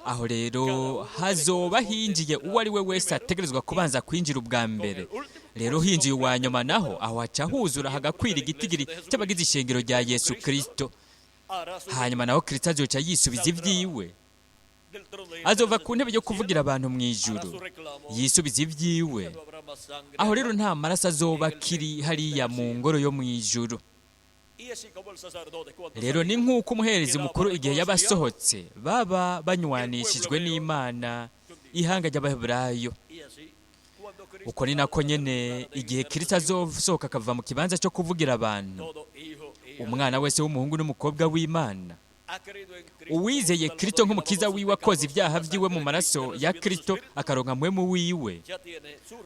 aho rero hazoba hinjiye uwo ari we wese ategerezwa kubanza kwinjira ubwa mbere. Rero hinjiye uwa nyuma naho aho haca huzura hagakwira igitigiri cy'abagize ishengero rya Yesu Kristo. Hanyuma naho Kristo azoca yisubiza ibyiwe, azova ku ntebe yo kuvugira abantu mu ijuru, yisubiza ibyiwe. Aho rero nta maraso azoba akiri hariya mu ngoro yo mu ijuru. Rero ni nk'uko umuherezi mukuru igihe yabasohotse baba banywanishijwe n'Imana, ihanga ry'Abaheburayo. Uko ni nako nyene igihe Kristo azosohoka akava mu kibanza cyo kuvugira abantu, umwana wese w'umuhungu n'umukobwa w'Imana uwizeye Kristo nk'umukiza wiwe, akoze ibyaha byiwe mu maraso ya Kristo, akaronka mpwemu wiwe,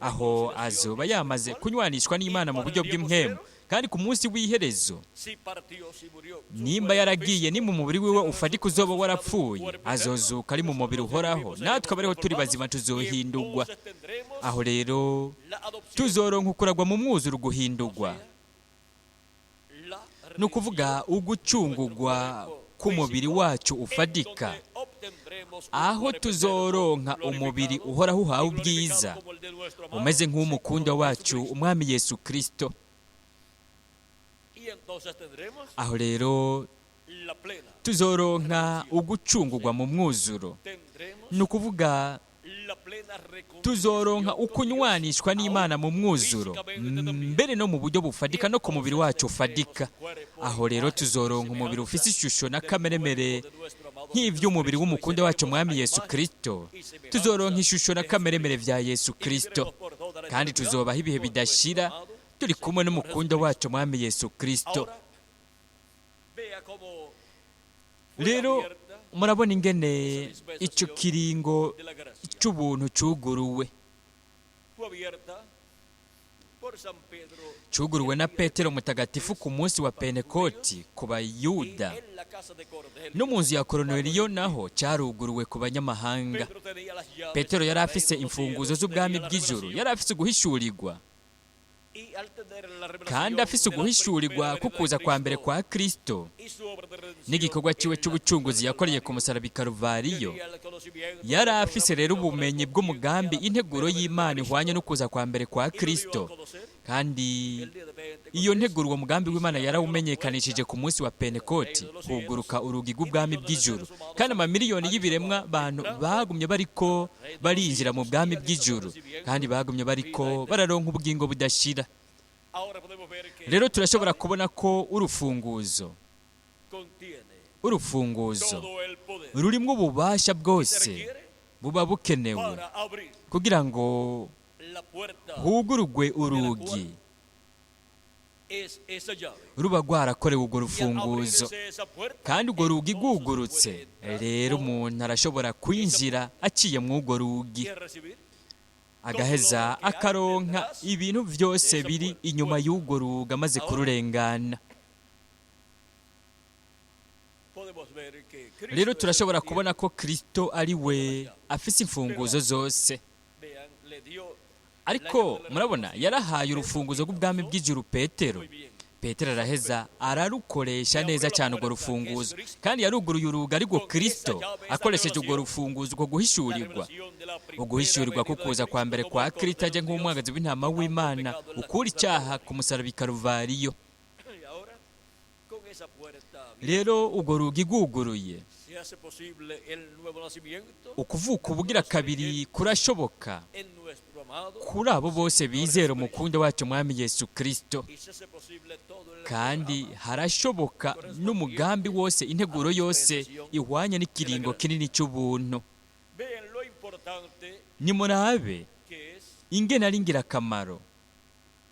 aho azoba yamaze kunywanishwa n'Imana mu buryo bw'impwemu. Kandi ku munsi w'iherezo, nimba yaragiye, nimba umubiri wiwe ufatika uzoba warapfuye, azozuka ari mu mubiri uhoraho, natwe abariho turi bazima tuzohindurwa. Aho rero tuzoronka ukuragwa mu mwuzuro, guhindurwa, ni ukuvuga ugucungugwa k'umubiri wacu ufadika, aho tuzoronka umubiri uhoraho uhawe ubwiza, umeze nk'uw'umukundwa wacu umwami Yesu Kristo. Aho rero tuzoronka ugucungugwa mu mwuzuro, ni ukuvuga tuzoronka ukunywanishwa n'Imana mu mwuzuro, mbere no mu buryo bufadika no ku mubiri wacu ufadika. Aho rero tuzoronka umubiri ufise ishusho na kameremere nk'ivy'umubiri w'umukunda wacu mwami Yesu Kristo. Tuzoronka ishusho na kameremere vya Yesu Kristo, kandi tuzobaho ibihe bidashira turi kumwe n'umukunda wacu mwami Yesu Kristo. Rero murabona ingene ico kiringo c'ubuntu cuguruwe, cuguruwe na Petero mutagatifu ku munsi wa Pentekoti ku Bayuda, no mu nzu ya Koroneliyo naho cyaruguruwe ku banyamahanga. Petero yari afise imfunguzo z'ubwami bw'ijuru, yari afise uguhishurirwa, kandi afise uguhishurirwa kukuza kwa mbere kwa Kristo n'igikorwa ciwe c'ubucunguzi yakoreye ku musaraba i Karuvariyo. Yari afise rero ubumenyi bw'umugambi, integuro y'Imana ihwanye no kuza kwa mbere kwa Kristo, kandi iyo nteguro, uwo mugambi w'Imana yarawumenyekanishije ku munsi wa Pentekoti, huguruka urugi rw'ubwami bw'ijuru, kandi amamiliyoni y'ibiremwa bantu bagumye bariko barinjira mu bwami bw'ijuru, kandi bagumye bariko bararonka ubugingo budashira. Rero turashobora kubona ko urufunguzo rurimwo ububasha bwose buba bukenewe kugira ngo hugurugwe urugi ruba rwarakorewe urwo rufunguzo. Kandi urwo rugi rwugurutse, rero umuntu arashobora kwinjira aciye mu urwo rugi. Agaheza akaronka ibintu byose biri inyuma y'urwo rugi amaze kururengana. Podemos ver que Cristo Rero es el turashobora que kubona ko Kristo ari we afise imfunguzo zose. Vean, le dio Ariko murabona yarahaye urufunguzo rw'ubwami bw'ijuru Petero. muy bien. Petero araheza ararukoresha neza cyane urwo rufunguzo, kandi yaruguruye urugi arirwo Kristo akoresheje urwo rufunguzo, uko La guhishurirwa, revelación de la primera uguhishurirwa ko venida de kuza kwa Cristo mbere como kwa el Kristo aje Cordero de Dios nk'umwagazi w'intama w'Imana ukura icyaha ku musaraba i Karuvariyo. Y ahora, con esa puerta abierta, Rero urwo rugi rwuguruye, se hace posible el nuevo nacimiento ukuvuka ubugira kabiri kurashoboka en nuestro amado kuri abo bose bizera umukunda wacu Mwami Yesu Kristo. y se hace posible todo el Kandi programa harashoboka n'umugambi wose, integuro yose ihwanye n'ikiringo kinini cy'ubuntu. Vean lo importante Nimurabe que es ingene ari ingirakamaro,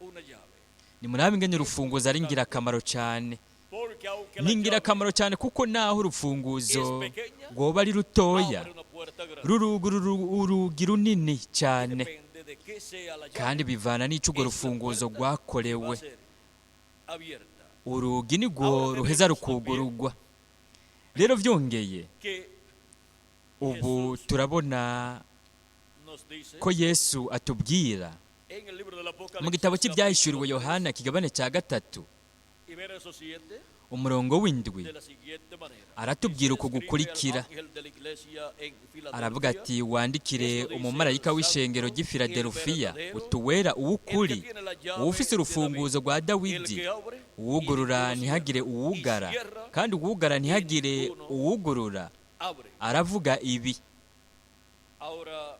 una llave. nimurabe ingene urufunguzo ari ingirakamaro cyane. Porque aunque Ni la llave ingirakamaro cyane kuko naho urufunguzo rwoba ari rutoya, abre una puerta grande, rurugurura urugi runini cyane. depende de qué sea la llave Kandi bivana n'icyo urwo rufunguzo va a rwakorewe, ser abierta. urugi nirwo ruheza rukugurugwa. Rero byongeye, Que ubu turabona nos dice ko Yesu atubwira en el libro del Apocalipsis, mu gitabo cy'ibyahishuriwe capítulo Yohana kigabane cya 3 3 y verso 7 umurongo w'7, de la siguiente manera. aratubwira uku Dice, "Escribe al gukurikira. ángel de la iglesia en Filadelfia, Aravuga ati: wandikire umumarayika w'ishengero ry'i Filadelfiya utuwera uw'ukuri, uwufise urufunguzo rwa el Dawidi, que abre y uwugurura ninguno ntihagire cierra, uwugara, y cierra kandi uwugara ntihagire uwugurura, abre." aravuga ibi. Ahora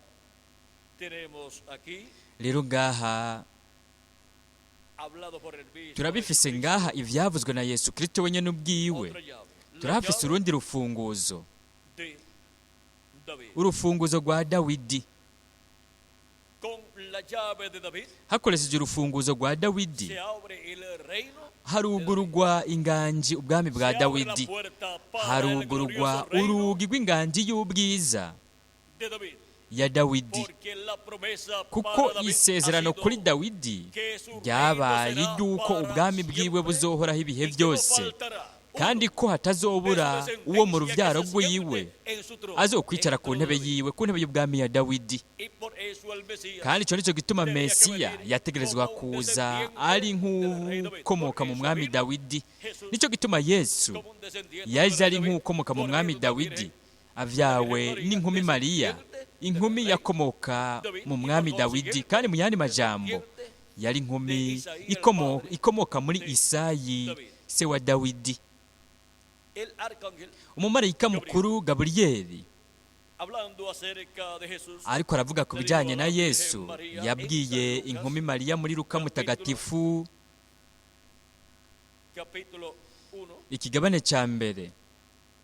tenemos aquí Rero ngaha hablado por el mismo turabifise Jesucristo, ngaha ivyavuzwe na Yesu Kristo wenyene ubwiwe. otra llave, la Turahafise llave urundi rufunguzo, de David. urufunguzo rwa Dawidi. Con la llave de David Hakoresheje urufunguzo rwa Dawidi se abre el reino, harugurugwa inganji ubwami bwa se abre la Dawidi, puerta para el harugurugwa glorioso reino urugi rw'inganji y'ubwiza de David. ya Dawidi, Porque la promesa kuko para David ha isezerano sido kuri Dawidi que su reino ryabaye será ry'uko para ubwami bwiwe siempre buzohoraho ibihe y que no byose, faltará kandi uno ko hatazobura de su uwo mu descendencia rubyaro que se rwiwe siente en su trono, azokwicara en el ku trono ntebe de David. yiwe, ku ntebe y'ubwami ya Dawidi. Y por eso el Mesías Kandi icyo nicyo gituma tenía que Mesiya venir yategerezwa como un kuza descendiente ari del rey David. nk'ukomoka mu Por eso mwami vino Dawidi. Jesús Nicyo gituma Yesu como un descendiente yaje del rey ari David, nk'ukomoka mu por mwami medio de la Dawidi, Virgen avyawe n'inkumi Mariya, inkumi yakomoka mu mwami Dawidi. Kandi mu yandi majambo yari inkumi ikomoka muri Isayi se wa Dawidi. El arcángel, Umumarayika mukuru Gaburiyeli hablando acerca de Jesús, ariko aravuga ku bijyanye na Yesu, yabwiye inkumi Mariya muri Luka mutagatifu capítulo 1, ikigabane cya 1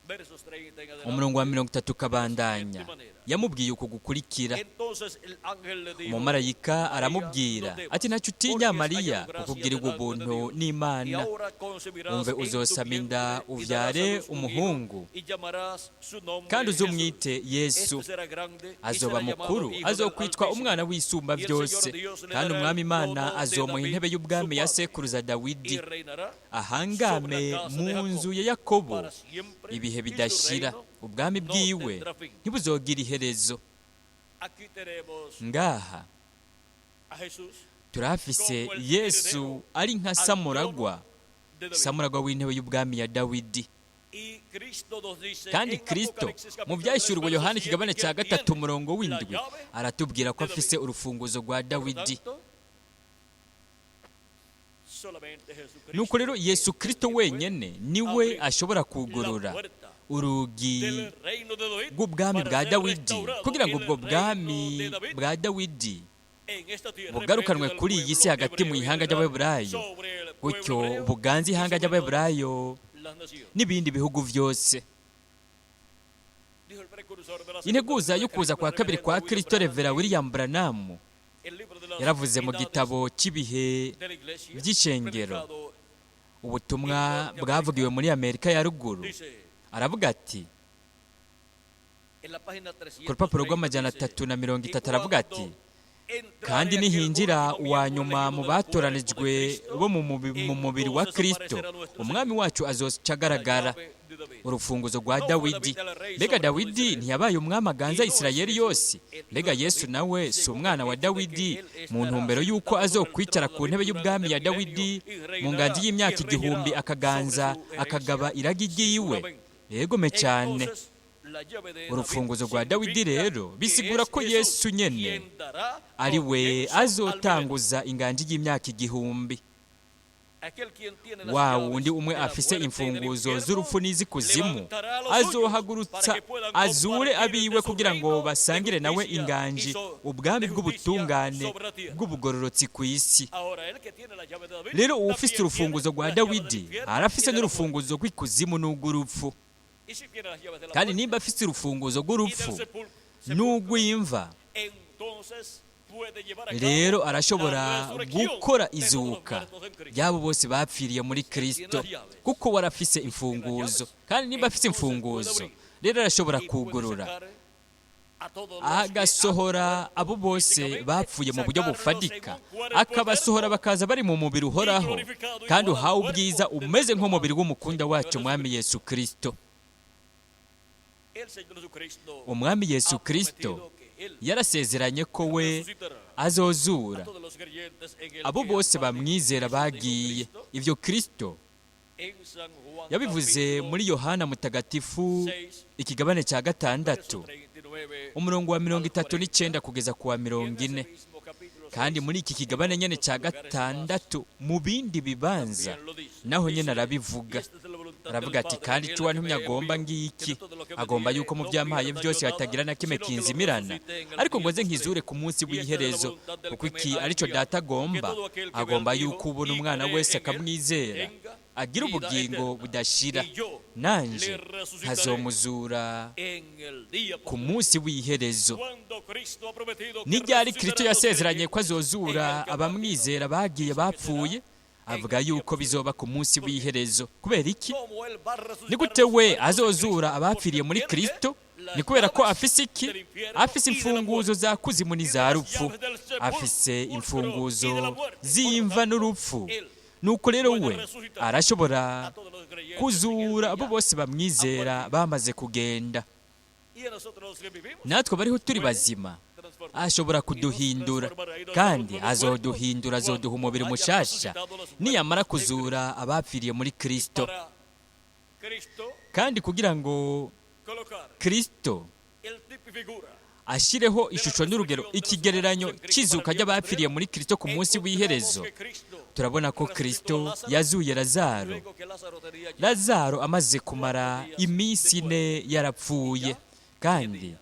versos 30 en adelante. umurongo wa 30 ukabandanya, yamubwiye uku gukurikira. Entonces el ángel le dijo, Umumarayika aramubwira ati: ntacyo utinya Mariya, kukugirirwa ubuntu y n'Imana. ahora concebirás Umve en tu uzosama inda vientre y darás a uvyare luz un hijo, umuhungu, y llamarás su nombre kandi Jesús. uzumwite Yesu. Este será grande y Azoba será llamado mukuru, Hijo del azokwitwa Altísimo. umwana w'isumba Y el Señor byose, Dios le kandi dará umwami el Imana trono de azomuha David, intebe y'ubwami su ya padre, sekuruza Dawidi, y reinará ahangame sobre la casa mu de Jacob nzu ya Yakobo para siempre, ibihe y su bidashira, reino ubwami no bwiwe tendrá fin. ntibuzogira iherezo. Aquí tenemos Ngaha a Jesús turahafise Yesu ari nka samuragwa, de David. samuragwa w'intebe y'ubwami ya Dawidi. Y Cristo nos dice Kandi en Kristo Apocalipsis mu capítulo 3, byahishuriwe verso Yohana 7, ikigabane que cya él 3 tiene umurongo la w'7 llave aratubwira ko de afise urufunguzo rwa Por lo Dawidi. tanto, solamente Jesucristo Nuko rero Yesu es el Kristo que puede wenyene niwe ashobora kugurura la puerta urugi del reino de David rw'ubwami para bwa ser Dawidi, restaurado kugira ngo el ubwo reino bwami de David bwa Dawidi en esta tierra, en bugarukanwe medio del kuri iyi si pueblo hagati mu hebreo y ihanga vendrá ry'Abaheburayo, sobre el pueblo gutyo hebreo buganze y ihanga sobre todas ry'Abaheburayo las naciones. n'ibindi bihugu byose. Dijo el precursor de la segunda Integuza venida de yo kuza Cristo, kwa kabiri reverendo kwa William Kristo, Branham, Revera William Branham el libro de las yaravuze mu edades gitabo cy'ibihe de la iglesia, by'ishengero, predicado, ubutumwa bwavugiwe muri Amerika ya ruguru, dice aravuga ati en la página ku rupapuro 330 rw'amajana dice, 330 "Y aravuga ati cuando Kandi nihinjira uwa nyuma mu batoranijwe bo mu mubiri wa Kristo, umwami wacu azoca agaragara. Urufunguzo rwa Dawidi. Mbega Dawidi ntiyabaye umwami aganza Isirayeli yose? Mbega Yesu nawe si umwana wa Dawidi mu ntumbero y'uko azokwicara ku ntebe y'ubwami ya Dawidi mu nganji y'imyaka 1000, akaganza akagaba iragi ryiwe? Yegome cyane. Urufunguzo rwa Dawidi rero bisigura ko Yesu nyene ari we azotanguza inganji y'imyaka 1000. Wa wundi umwe afise imfunguzo z'urupfu n'iz'ikuzimu azohagurutsa azure abiwe kugira ngo basangire nawe inganji, ubwami bw'ubutungane bw'ubugororotsi ku isi. Rero uwufise urufunguzo rwa Dawidi arafise n'urufunguzo rw'ikuzimu n'urw'urupfu. Kandi nimba afise urufunguzo rw'urupfu n'urw'imva, rero arashobora gukora izuka ry'abo bose bapfiriye muri Kristo, kuko warafise imfunguzo. Kandi nimba afise imfunguzo, rero arashobora kugurura agasohora abo bose bapfuye mu buryo bufadika, akabasohora bakaza bari mu mubiri uhoraho kandi uhawe ubwiza, umeze nk'umubiri w'umukunda wacu mwami Yesu Kristo. Umwami Yesu Kristo yarasezeranye ko we azozura abo bose bamwizera bagiye. Ibyo Kristo yabivuze muri Yohana Mutagatifu ikigabane cya 6, umurongo wa 39 kugeza ku wa 40. Kandi muri iki kigabane nyene cya 6 mu bindi bibanza naho nyene arabivuga. Aravuga ati: "Kandi icyo wantumye agomba ngiki, agomba yuko mu byampaye byose hatagira na kimwe kinzimirana, ariko ngo nze nkizure ku munsi w'iherezo, kuko iki aricyo Data agomba, agomba yuko ubona umwana wese akamwizera agira ubugingo budashira, nanje nkazomuzura ku munsi w'iherezo." N'iryari Kristo yasezeranye ko azozura abamwizera bagiye bapfuye? Avuga yuko bizoba ku munsi w'iherezo. Kubera iki? Ni gute we azozura abapfiriye muri Kristo? Ni kubera ko afise iki? Afise imfunguzo za kuzimu n'iza rupfu, afise imfunguzo z'imva n'urupfu. Nuko rero we arashobora kuzura abo bose bamwizera bamaze kugenda. Natwe bariho turi bazima ashobora kuduhindura, kandi azoduhindura, azoduha umubiri mushasha niyamara kuzura abapfiriye muri Kristo. Kandi kugira ngo Kristo ashireho ishusho n'urugero, ikigereranyo cy'izuka ry'abapfiriye muri Kristo ku munsi w'iherezo, turabona ko Kristo yazuye Lazaro. Lazaro amaze kumara iminsi 4 yarapfuye, kandi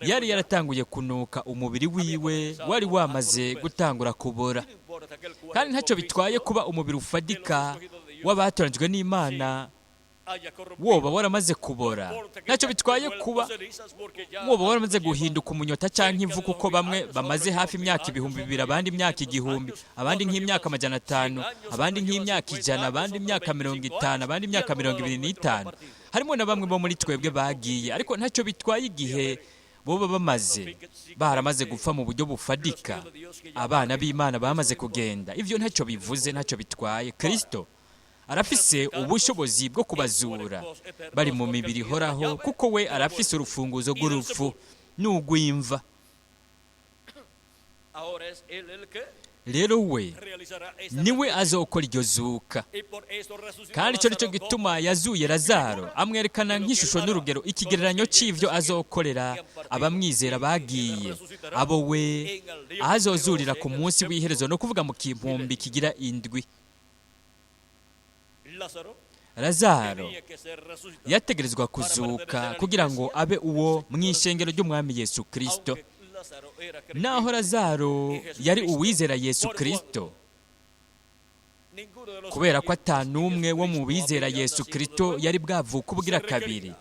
yari yaratanguye kunuka, umubiri wiwe wari wamaze gutangura kubora. Kandi ntacyo bitwaye kuba umubiri ufadika w'abatoranijwe n'Imana woba waramaze kubora, ntacyo bitwaye kuba woba waramaze guhinduka umunyota cyangwa ivu, kuko bamwe bamaze hafi imyaka 2000, abandi imyaka 1000, abandi nk'imyaka 500, abandi nk'imyaka 100, abandi imyaka 50, abandi imyaka 25. Harimo na bamwe bo muri twebwe bagiye, ariko ntacyo bitwaye igihe boba bamaze baramaze gupfa mu buryo bufadika, abana b'Imana bamaze kugenda. Ibyo ntacyo bivuze, ntacyo bitwaye. Kristo arafise ubushobozi bwo kubazura bari mu mibiri ihoraho, kuko we arafise urufunguzo rw'urupfu n'urw'imva. Rero we niwe azokora iryo zuka. Kandi icyo nicyo gituma yazuye Lazaro, amwerekana nk'ishusho n'urugero, ikigereranyo cy'ibyo azokorera abamwizera bagiye, abo we azozurira ku munsi w'iherezo, no kuvuga mu kimpumbi kigira 7. Lazaro yategerezwa kuzuka kugira ngo abe uwo mu ishengero ry'umwami Yesu Kristo. Naho Lazaro yari uwizera Yesu Kristo, kubera ko atanumwe wo mu bizera Yesu Kristo yari bwavuka ubugira kabiri,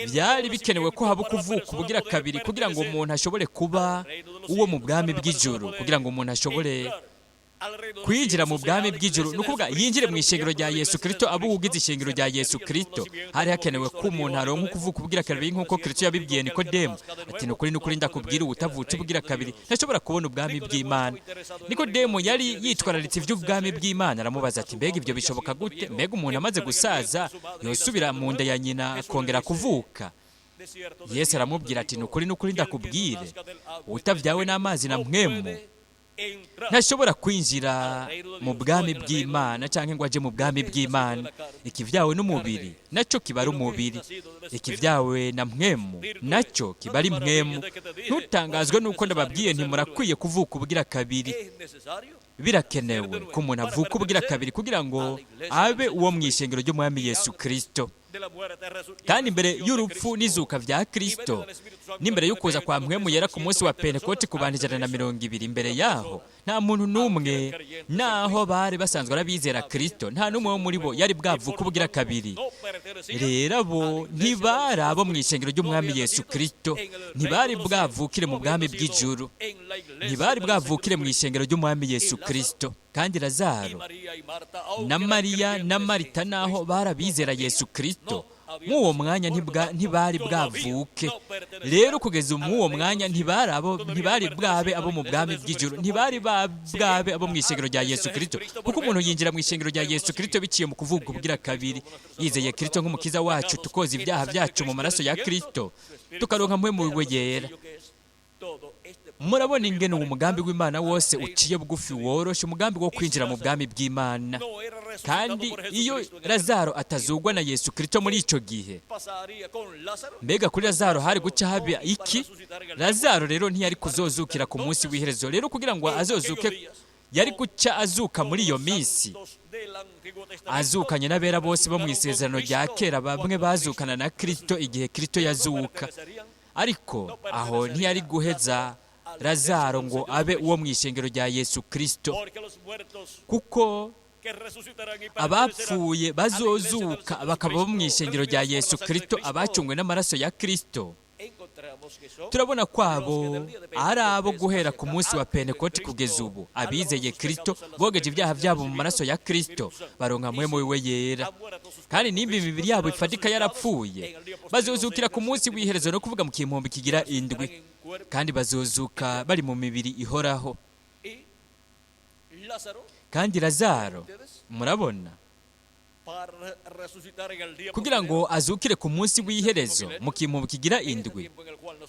byari bikenewe ko haba ukuvuka ubugira kabiri kugira ngo umuntu ashobore kuba uwo mu bwami bw'ijuru, kugira ngo umuntu ashobore Kwinjira mu bwami bw'ijuru, ni ukuvuga yinjire mu ishengero rya Yesu Kristo, abo ugize ishengero rya Yesu Kristo. Hari hakenewe ko umuntu aronka ukuvuka ubwira kabiri, nk'uko Kristo yabibwiye Nikodemu ati: "Ni ukuri, ni ukuri, ndakubwira, utavutse ubwira kabiri ntashobora kubona ubwami bw'Imana." Nikodemu yari yitwararitse iby'ubwami bw'Imana. Aramubaza ati: "Mbega ibyo bishoboka gute? Mbega umuntu amaze gusaza yosubira mu nda ya nyina akongera kuvuka?" Yesu aramubwira ati: "Ni ukuri, ni ukuri, ndakubwire, utabyawe n'amazi na Mpwemu ntashobora kwinjira mu bwami bw'Imana cyangwa ngo ajye mu bwami bw'Imana. Ikibyawe n'umubiri nacyo kiba ari umubiri, ikibyawe na Mpwemu nacyo kiba ari mpwemu. Ntutangazwe n'uko ndababwiye ntimurakwiye kuvuka ubwira kabiri." Birakenewe ko umuntu avuka ubwira kabiri kugira ngo abe uwo mu ishengero ry'Umwami Yesu Kirisito. Kandi imbere y'urupfu n'izuka bya Kirisito, n'imbere y'ukuza kwa Mpwemu Yera ku munsi wa Pentekoti ku bantu 120, imbere yaho nta muntu n'umwe, naho bari basanzwe arabizera Kirisito, nta n'umwe wo muri bo yari bwavuka ubwira kabiri. Rero abo ntibari abo mu ishengero ry'Umwami Yesu Kirisito, ntibari bwavukire mu bwami bw'ijuru, ntibari bwavukire mu ishengero ry'Umwami Yesu Kirisito. Kandi Lazaro na Mariya na Marita, naho barabizera Yesu Kirisito, mw'uwo mwanya ntibari bwavuke. Rero kugeza mw'uwo mwanya ntibari abo, ntibari bwabe abo mu bwami bw'ijuru, ntibari bwabe abo mu ishengero rya Yesu Kirisito, kuko umuntu yinjira mu ishengero rya Yesu Kirisito biciye mu kuvuka ubwira kabiri, yizeye Kirisito nk'Umukiza wacu, tukoza ibyaha byacu mu maraso ya Kirisito, tukaronka Mpwemu we Yera. Murabona ingene uwo mugambi w'Imana wose uciye bugufi, woroshe, umugambi wo kwinjira mu bwami bw'Imana. Kandi iyo Lazaro atazugwa na Yesu Kirisito muri icyo gihe, mbega kuri Lazaro hari guca haba iki? Lazaro rero ntiyari kuzozukira ku munsi w'iherezo. Rero kugira ngo azozuke, yari guca azuka muri iyo minsi, azukanye n'abera bose bo mu Isezerano rya Kera, bamwe bazukana na Kirisito igihe Kirisito yazuka. Ariko aho ntiyari guheza Lazaro ngo abe uwo mu ishengero rya Yesu Kirisito, kuko abapfuye bazozuka bakaba bo mu ishengero rya Yesu Kirisito, abacungwe n'amaraso ya Kirisito, turabona ko abo ari abo guhera ku munsi wa Pentekoti kugeza ubu, abizeye Kirisito, bogeje ibyaha byabo mu maraso ya Kirisito, baronka Mpwemu we Yera. Kandi nimba imibiri yabo ifatika yarapfuye, bazozukira ku munsi w'iherezo, no kuvuga mu kimpombe kigira indwi, kandi bazozuka bari mu mibiri ihoraho. Kandi Lazaro, murabona, kugira ngo azukire ku munsi w'iherezo mu kintu kigira indwi,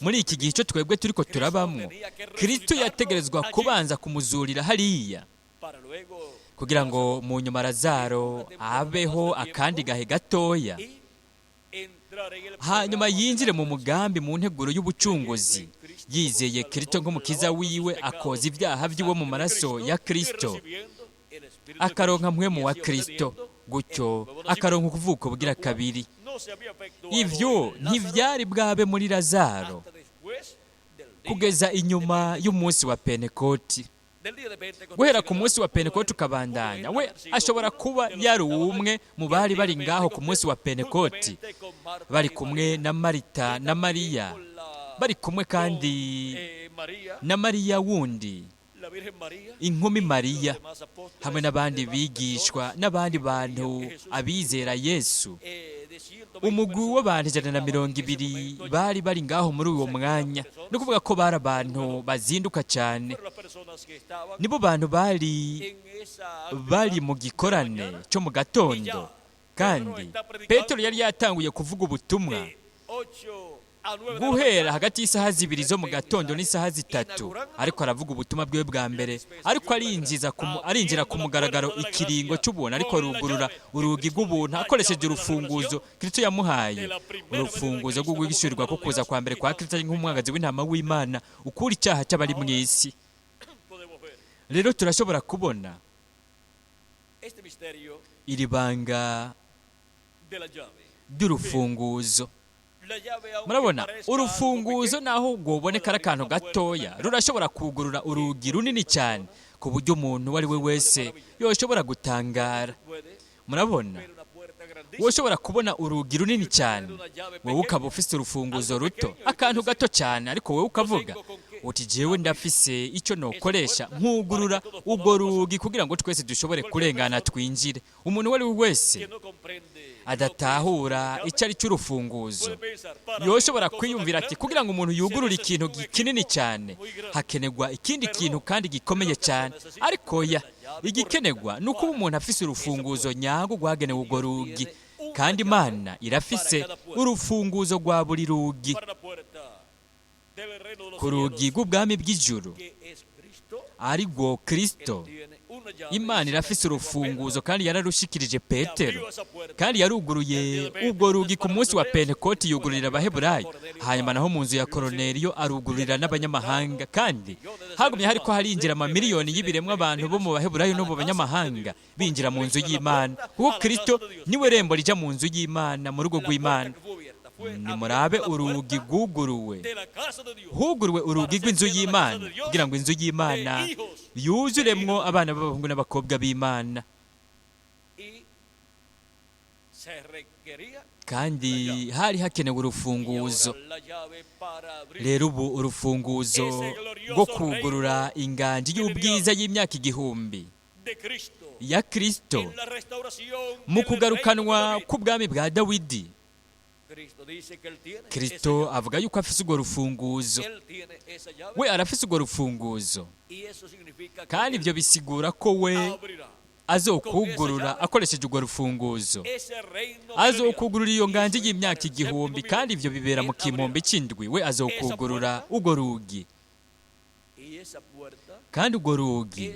muri iki gihe icyo twebwe turiko turabamwo, Kristo yategerezwa kubanza kumuzurira hariya, kugira ngo mu nyuma Lazaro abeho akandi gahe gatoya, hanyuma yinjire mu mugambi, mu nteguro y'ubucunguzi, yizeye Kristo nk'Umukiza wiwe, akoza ibyaha by'iwe mu maraso ya Kristo, akaronka Mpwemu wa Kristo, gutyo akaronka ukuvuko bugira kabiri. Ibyo ntibyari bwabe muri Lazaro kugeza inyuma y'umunsi wa Pentekoti. Guhera ku munsi wa Pentekoti ukabandanya, we ashobora kuba yari umwe mu bari bari ngaho ku munsi wa Pentekoti, bari kumwe na Marita na Mariya, bari kumwe kandi na Mariya wundi, inkumi Mariya, hamwe n'abandi bigishwa n'abandi bantu abizera Yesu. Umugwi w'abantu 120 bari bari ngaho muri uwo mwanya, ni ukuvuga ko bari abantu bazinduka cyane. Nibo bantu bari bari mu gikorane cyo mu gatondo, kandi Petero yari yatanguye kuvuga ubutumwa guhera hagati y'isaha 2 zo mu gatondo n'isaha 3, ariko aravuga ubutumwa bwiwe bwa mbere, ariko arinjira ku mugaragaro ikiringo cy'ubuntu, ariko rugurura urugi rw'ubuntu akoresheje urufunguzo Kristo yamuhaye, urufunguzo rwo guhishurirwa ko kuza kwa mbere kwa Kristo nk'umwagazi w'intama w'Imana ukura icyaha cy'abari mu isi. Rero turashobora kubona iri banga ry'urufunguzo. Murabona, urufunguzo naho rwoboneka ari akantu gatoya, rurashobora kugurura urugi runini cyane ku buryo umuntu uwo ari we wese yoshobora gutangara. Murabona, woshobora kubona urugi runini cyane, wowe ukaba ufite urufunguzo ruto, akantu gato cyane, ariko wowe ukavuga Uti jewe ndafise icyo nokoresha nkugurura urwo rugi kugira ngo twese dushobore kurengana twinjire. Umuntu uwo ari we wese adatahura icyo ari cy'urufunguzo yoshobora kwiyumvira ati kugira ngo umuntu yugurure ikintu kinini cyane hakenerwa ikindi kintu kandi gikomeye cyane. Ariko ya igikenerwa ni uko umuntu afise urufunguzo nyarwo rwagenewe urwo rugi, kandi Imana irafise urufunguzo rwa buri rugi. Ku rugi rw'ubwami bw'ijuru ari rwo Kristo, Imana irafise urufunguzo kandi yararushikirije Petero, kandi yaruguruye urwo rugi ku munsi wa Pentekoti, yugururira Abaheburayo, hanyuma naho mu nzu ya Koroneliyo arugururira n'abanyamahanga. Kandi hagumye hariko harinjira amamiliyoni y'ibiremwa abantu bo mu Baheburayo no mu banyamahanga binjira mu nzu y'Imana, kuko Kristo niwe rembo rija mu nzu y'Imana, mu rugo rw'Imana. Nimurabe urugi rwuguruwe, huguruwe urugi rw'inzu y'Imana kugira ngo inzu y'Imana yuzuremwo abana b'abahungu n'abakobwa b'Imana. Kandi hari hakenewe urufunguzo. Rero ubu urufunguzo rwo kugurura inganji y'ubwiza y'imyaka 1000 ya Kristo mu kugarukanwa k'ubwami bwa Dawidi, Kristo avuga yuko afise urwo rufunguzo. We arafise urwo rufunguzo, kandi ibyo bisigura ko we azokugurura akoresheje urwo rufunguzo, azokugurura iyo nganji y'imyaka 1000, kandi ibyo bibera mu kimpombe cy'indwi. We azokugurura urwo rugi, kandi urwo rugi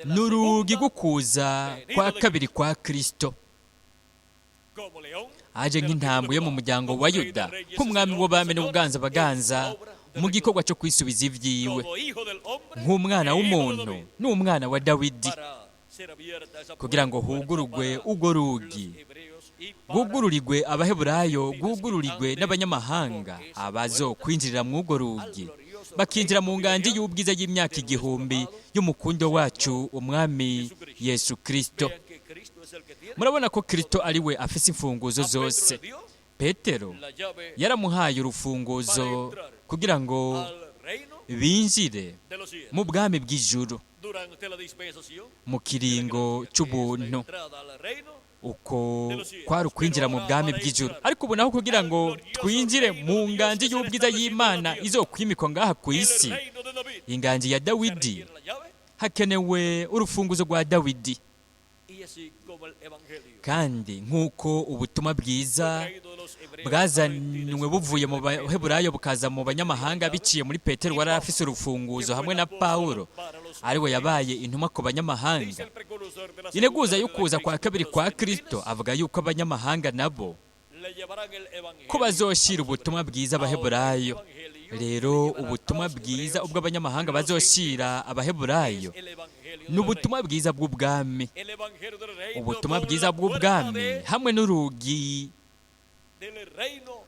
ni urugi rwo kuza kwa kabiri kwa Kristo, aje nk'intambwe yo mu muryango wa Yuda, nk'umwami w'abami n'ubuganza baganza mu gikorwa cyo kwisubiza ibyiwe, nk'umwana w'umuntu n'umwana wa Dawidi, kugira ngo hugurugwe urwo rugi, rwugururirwe Abaheburayo, rwugururirwe n'abanyamahanga abazo kwinjirira mu urwo rugi, bakinjira mu nganji y'ubwiza y'imyaka 1000 y'umukundo wacu umwami Yesu Kristo. Murabona ko Kristo ari we afise imfunguzo zose. Petero yaramuhaye urufunguzo kugira ngo binjire mu bwami bw'ijuru mu kiringo cy'ubuntu. Uko kwari ukwinjira mu bwami bw'ijuru. Ariko ubu naho kugira ngo twinjire mu nganji y'ubwiza y'Imana izokwimikwa ngaha ku isi, inganji ya Dawidi, hakenewe urufunguzo rwa Dawidi. Kandi nk'uko ubutumwa bwiza bwazanywe buvuye mu Baheburayo bukaza mu banyamahanga biciye muri Petero wari afise urufunguzo hamwe na Pawulo, ariwe yabaye intumwa ku banyamahanga, integuza yo kuza kwa kabiri kwa Kristo avuga yuko abanyamahanga nabo ko bazoshira ubutumwa bwiza Abaheburayo. Rero ubutumwa bwiza ubwo abanyamahanga bazoshira Abaheburayo ni ubutumwa bwiza bw'ubwami, ubutumwa bwiza bw'ubwami hamwe n'urugi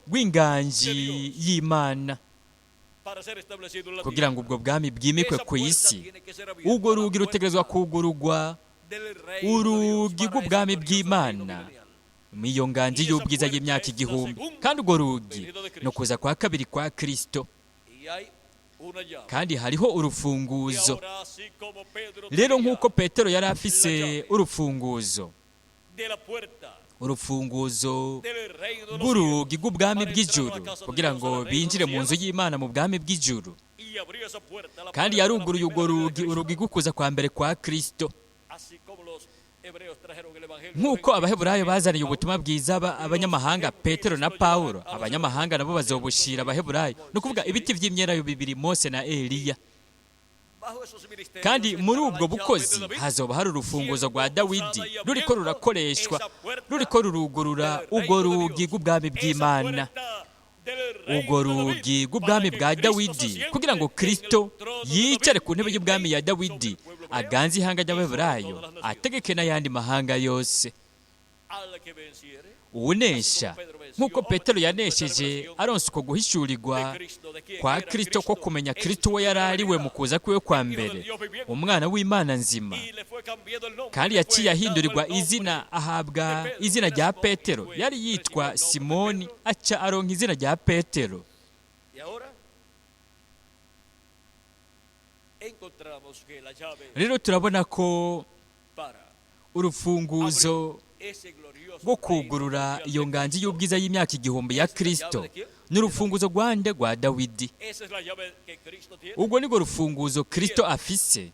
rw'inganji y'Imana, kugira ngo ubwo bwami bwimikwe ku isi. Urwo rugi rutegerezwa kugurugwa, urugi rw'ubwami bw'Imana iyo nganji y'ubwiza y'imyaka 1000. Kandi urwo rugi ni ukuza kwa kabiri kwa Kristo, kandi hariho urufunguzo. Rero nk'uko Petero yari afise urufunguzo, urufunguzo rw'urugi rw'ubwami bw'ijuru kugira ngo binjire mu nzu y'Imana mu bwami bw'ijuru, kandi yaruguruye urwo rugi, urugi rw'ukuza kwa mbere kwa Kristo. Nk'uko Abaheburayo bazaniye ubutumwa bwiza abanyamahanga Petero na Pawulo, abanyamahanga nabo bazobushira Abaheburayo, ni ukuvuga ibiti by'imyelayo bibiri, Mose na Eliya. Kandi muri ubwo bukozi hazoba hari urufunguzo rwa Dawidi ruriko rurakoreshwa, ruriko rurugurura urwo rugi rw'ubwami bw'Imana, urwo rugi rw'ubwami bwa Dawidi, kugira ngo Kristo yicare ku ntebe y'ubwami ya Dawidi, aganze ihanga ry'Abaheburayo, ategeke n'ayandi mahanga yose. Uwunesha, nk'uko Petero yanesheje aronse uko guhishurirwa kwa Kristo ko kumenya Kristo we yari ari we mu kuza kwiwe kwa mbere, umwana w'Imana nzima, kandi yaciye ahindurirwa izina, ahabwa izina rya Petero. Yari yitwa Simoni, aca aronka izina rya Petero. Encontramos que la llave Rero turabona ko para urufunguzo ese glorioso rwo reino kugurura mundial iyo de nganji Cristo, y'ubwiza y'imyaka 1000 ya Kristo n'urufunguzo rwande rwa Dawidi. Esa es la llave que Cristo tiene. Ubwo nirwo rufunguzo Kristo afise,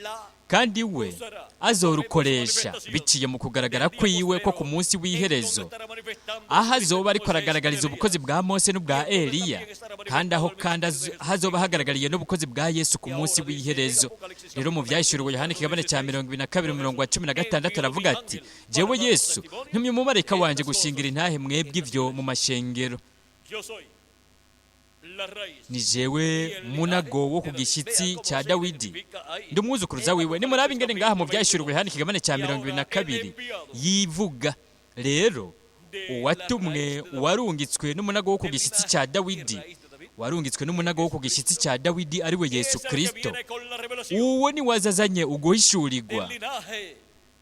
La kandi we azorukoresha biciye mu kugaragara kwiwe ko ku munsi w'iherezo, aho azoba ariko aragaragariza ubukozi bwa Mose n'ubwa Eliya, kandi aho kandi hazoba hagaragariye n'ubukozi bwa Yesu ku munsi w'iherezo. Rero mu Vyahishuriwe Yohana ikigabane cya 22:16 aravuga ati: jewe Yesu ntumye umumarayika wanje gushingira intahe mwebwe ivyo mu mashengero. Yo soy la raíz Ni jewe munago wo ku gishyitsi cya Dawidi, ndi umwuzukuruza wiwe. Nimurabe ingene ngaha mu Vyahishuriwe Yohana ikigabane cya 22 yivuga. Rero uwatumwe, uwarungitswe n'umunago wo ku gishyitsi cya Dawidi, warungitswe n'umunago wo ku gishyitsi cya Dawidi, ari we Yesu Es el que Kristo, viene con la revelación uwo ni wazazanye uguhishurirwa del linaje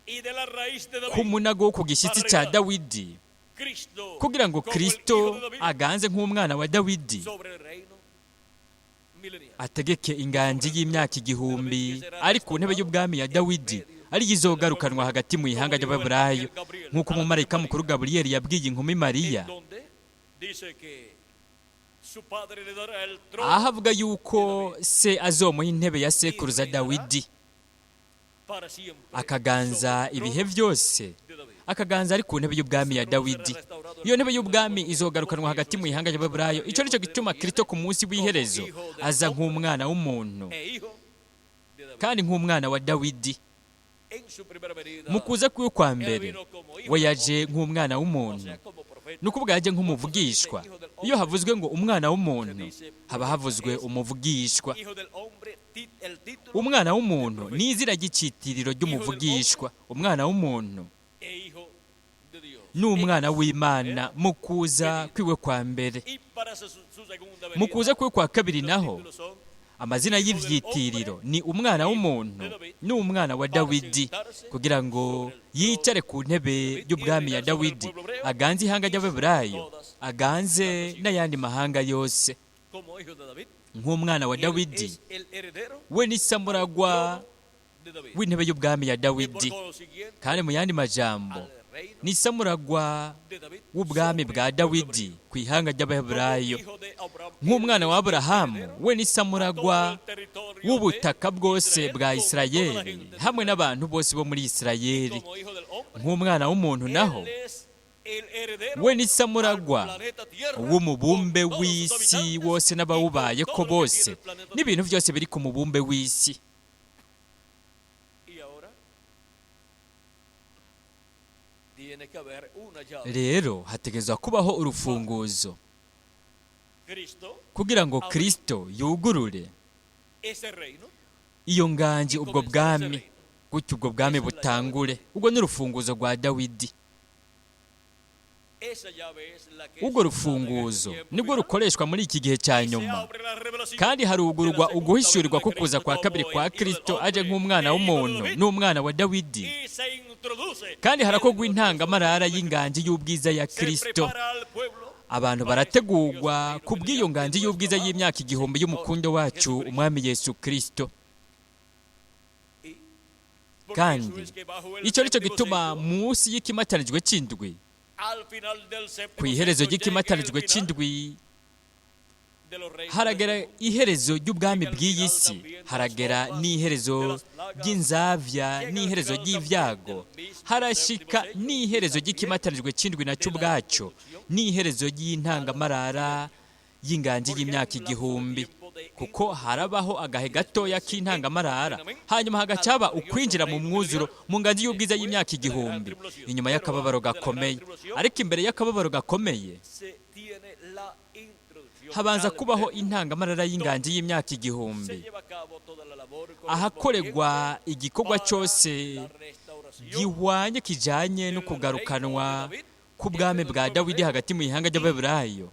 y de la raíz de David, k'umunago wo ku gishyitsi cya Dawidi, Cristo, kugira ngo como el Kristo hijo de David, aganze nk'umwana wa Dawidi, sobre el reino milenial. ategeke inganji y'imyaka 1000 ari ku ntebe y'ubwami ya Dawidi, ariyo izogarukanwa hagati mu ihanga ry'Ababurayo, nk'uko umumarayika mukuru Gaburiyeli yabwiye inkumi Mariya, En donde dice que su padre le dará el trono aho avuga yuko se azomuha intebe ya sekuruza Dawidi, para siempre, akaganza sobre el ibihe trono byose, de David. akaganza ari ku ntebe y'ubwami ya Dawidi. Iyo ntebe y'ubwami izogarukanwa hagati mu ihanga ry'Ababurayo. Icyo nicyo gituma Kristo ku munsi w'iherezo aza nk'umwana w'umuntu E hijo de David. kandi nk'umwana wa Dawidi. En su primera venida, Mu kuza kwiwe kwa él mbere, vino como hijo we del yaje hombre, nk'umwana o w'umuntu, sea, como profeta. ni ukuvuga yaje nk'umuvugishwa. Iyo havuzwe ngo umwana w'umuntu, haba havuzwe umuvugishwa. Hijo del hombre, el título Umwana w'umuntu ni izina ry'icyitiriro ry'umuvugishwa. Umwana w'umuntu e hijo de Dios. ni umwana w'Imana mu kuza kwiwe kwa mbere. Y para su segunda Mu venida, kuza kwiwe kwa kabiri los naho, títulos son amazina y'ivyitiriro ni umwana w'umuntu n'umwana wa Dawidi, kugira ngo yicare ku ntebe y'ubwami ya Dawidi, aganze ihanga ry'Abeburayo, aganze n'ayandi mahanga yose. como hijo de David. Nk'umwana wa Él Dawidi, es el heredero we ni samuragwa de David. w'intebe y'ubwami ya Y por Dawidi, consiguiente, kandi mu yandi majambo al reino ni samuragwa de David w'ubwami sobre bwa el pueblo Dawidi hebreo. ku ihanga ry'Abaheburayo. Como hijo de Abraham, Nk'umwana él wa es el Aburahamu, heredero we ni a todo samuragwa el territorio de w'ubutaka bwose Israel, bwa con toda la Isirayeli gente de hamwe Israel. n'abantu bose bo muri Isirayeli. Como hijo del hombre, Nk'umwana w'umuntu naho, él es el heredero we ni samuragwa al planeta Tierra, w'umubumbe con todos sus w'isi habitantes wose y con n'abawubayeko todo lo que bose tiene el planeta n'ibintu byose biri ku mubumbe w'isi. Y ahora tiene que haber una llave. Rero hategerezwa kubaho urufunguzo Cristo, kugira ngo Kristo yugurure ese reino, iyo nganji, ubwo bwami, gutyo ubwo bwami butangure. Ubwo ni urufunguzo rwa Dawidi. esa llave es la que es Ubwo usada en este rufunguzo tiempo nibwo final. rukoreshwa muri iki gihe cya Y se nyuma, abre la revelación kandi de la harugurwa segunda uguhishurirwa venida de ko kuza Cristo kwa kabiri como kwa el Hijo del Kristo aje Hombre nk'umwana e Hijo de w'umuntu David. n'umwana wa Dawidi, Y se introduce kandi el harakorwa glorioso intangamarara reino de Cristo. y'inganji y'ubwiza ya Se Kristo. prepara al pueblo Abantu para ese glorioso barategurwa reino ku bw'iyo milenial de nganji nuestro y'ubwiza amado y'imyaka 1000 Señor y'umukundo wacu Jesucristo. umwami Yesu Kristo. Y por eso Kandi es que bajo el icyo nicyo séptimo gituma sello, munsi y'ikimatanijwe c'indwi, al final del ku séptimo iherezo sello llega el ry'ikimatanijwe final c'indwi, de los reinos de haragera este mundo. iherezo ry'ubwami bw'iyi si, haragera n'iherezo ry'inzavya n'iherezo ry'ibyago, harashika n'iherezo ry'ikimatanijwe c'indwi nacyo ubwaco, n'iherezo ry'intangamarara y'inganji y'imyaka 1000, kuko harabaho agahe gatoya k'intangamarara, hanyuma hagacaba ukwinjira mu mwuzuro mu nganji y'ubwiza y'imyaka 1000 inyuma y'akababaro gakomeye. Ariko imbere y'akababaro gakomeye Se tiene la introducción habanza al kubaho milenio. intangamarara y'inganji y'imyaka Se 1000, lleva a cabo toda la labor ahakorerwa igikorwa para cyose la restauración gihwanye kijanye no kugarukanwa k'ubwami bwa Dawidi hagati mu ihanga ry'Abeburayo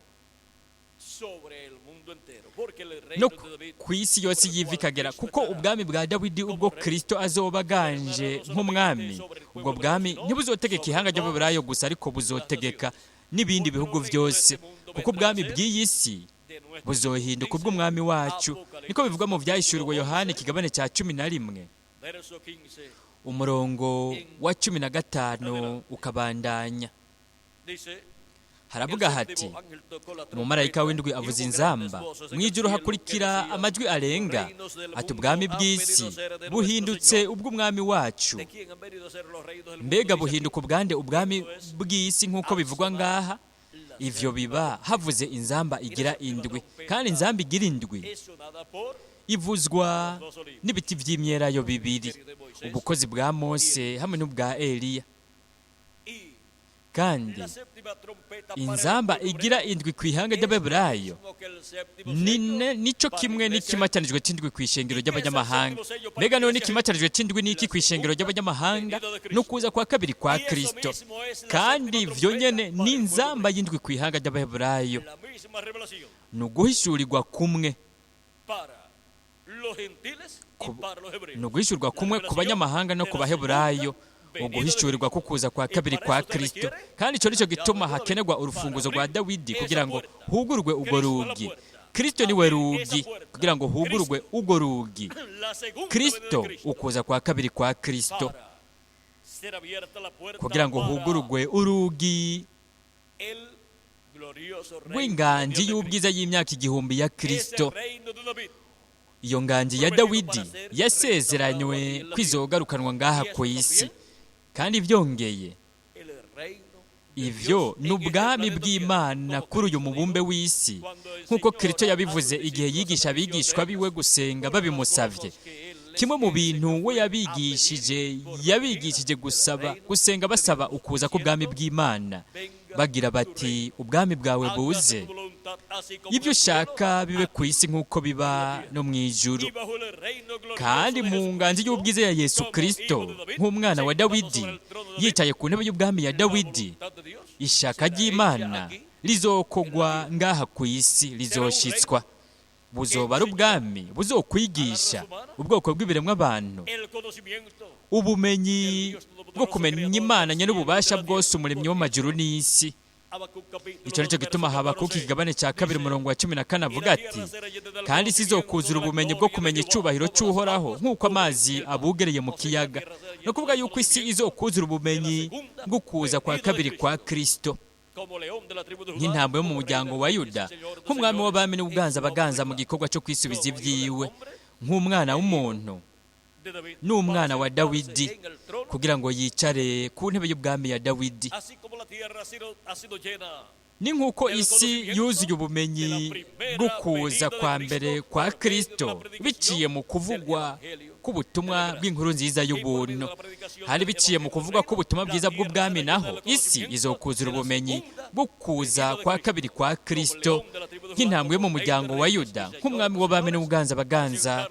sobre el mundo entero, porque el no reino de David ku isi yose yiva ikagera, kuko ubwami bwa Dawidi ubwo Kristo azoba aganje nk'umwami, ubwo bwami ntibuzotegeka ihanga ry'Abeburayo gusa, ariko buzotegeka n'ibindi bihugu byose, kuko ubwami bw'iyi si de Buzohinduka ubw'umwami wacu. Niko bivugwa mu Byahishuriwe Yohani, ikigabane cya 11, Verso 15 umurongo wa 15 ukabandanya. Dice: Haravuga hati: "Umumarayika w'indwi avuza inzamba, mu ijuru hakurikira amajwi arenga ati: 'Ubwami bw'isi buhindutse ubw'umwami wacu.'" Mbega buhinduka ubwande ubwami bw'isi nk'uko bivugwa ngaha? Ivyo biba havuze inzamba igira indwi, kandi inzamba igira indwi ivuzwa n'ibiti vy'imyelayo bibiri, ubukozi bwa Mose hamwe n'ubwa Eliya. Kandi inzamba igira indwi ku ihanga ry'Abeburayo nico kimwe n'ikimatanijwe c'indwi ku ishengero ry'abanyamahanga. Mbega none ikimatanijwe c'indwi n'iki ku ishengero ry'abanyamahanga? No kuza kwa kabiri kwa Kristo. Kandi ivyo nyene ni inzamba y'indwi ku ihanga ry'Abaheburayo, ni uguhishurirwa kumwe, ni uguhishurwa kumwe ku banyamahanga no ku Baheburayo, uguhishurirwa ko kuza kwa kabiri kwa Kristo. Kandi icyo nicyo gituma hakenerwa urufunguzo rwa Dawidi kugira ngo hugurwe urwo rugi. Kristo niwe rugi, kugira ngo hugurwe urwo rugi. Kristo, ukuza kwa kabiri kwa Kristo, kugira ngo hugurwe urugi rw'inganji y'ubwiza y'imyaka 1000 ya Kristo. Iyo nganji ya Dawidi yasezeranywe kwizogarukanwa ngaha ku isi. Kandi byongeye, ivyo ni ubwami bw'Imana kuri uyu mubumbe w'isi, nk'uko Kristo yabivuze igihe yigisha abigishwa biwe gusenga babimusavye. Kimwe mu bintu we yabigishije, yabigishije gusaba, gusenga basaba ukuza k'ubwami bw'Imana, bagira bati: "Ubwami bwawe buze, ibyo ushaka bibe ku isi nk'uko biba no mu ijuru." Kandi mu nganji y'ubwiza ya Yesu Kristo nk'umwana wa Dawidi yicaye ku ntebe y'ubwami ya Dawidi, ishaka ry'Imana rizokogwa ngaha ku isi, rizoshitswa. Buzoba ari ubwami buzokwigisha ubwoko bw'ibiremwa abantu ubumenyi bwo kumenya Imana nyir'ububasha bwose, umuremyi w'amajuru n'isi. Icyo nicyo gituma Habakuki, ikigabane cya 2, umurongo wa 14 avuga ati: "Kandi isi izokuzura ubumenyi bwo kumenya icyubahiro cy'Uhoraho nk'uko amazi abugereye mu kiyaga." Ni ukuvuga yuko isi izokuzura ubumenyi bwo kuza kwa kabiri kwa Kristo nk'intambwe yo mu muryango wa Yuda, nk'umwami w'abami n'ubwanza abaganza mu gikorwa cyo kwisubiza ibyiwe, nk'umwana w'umuntu n'umwana wa Dawidi, kugira ngo yicare ku ntebe y'ubwami ya Dawidi. Ni nk'uko isi yuzuye ubumenyi bwo kuza kwa mbere kwa Kristo biciye mu kuvugwa k'ubutumwa bw'inkuru nziza y'ubuntu, hari biciye mu kuvuga k'ubutumwa bwiza bw'ubwami, naho isi izokuzura ubumenyi bwo kuza kwa kabiri kwa Kristo nk'intambwe yo mu muryango wa Yuda, nk'umwami w'abami n'ubuganza baganza,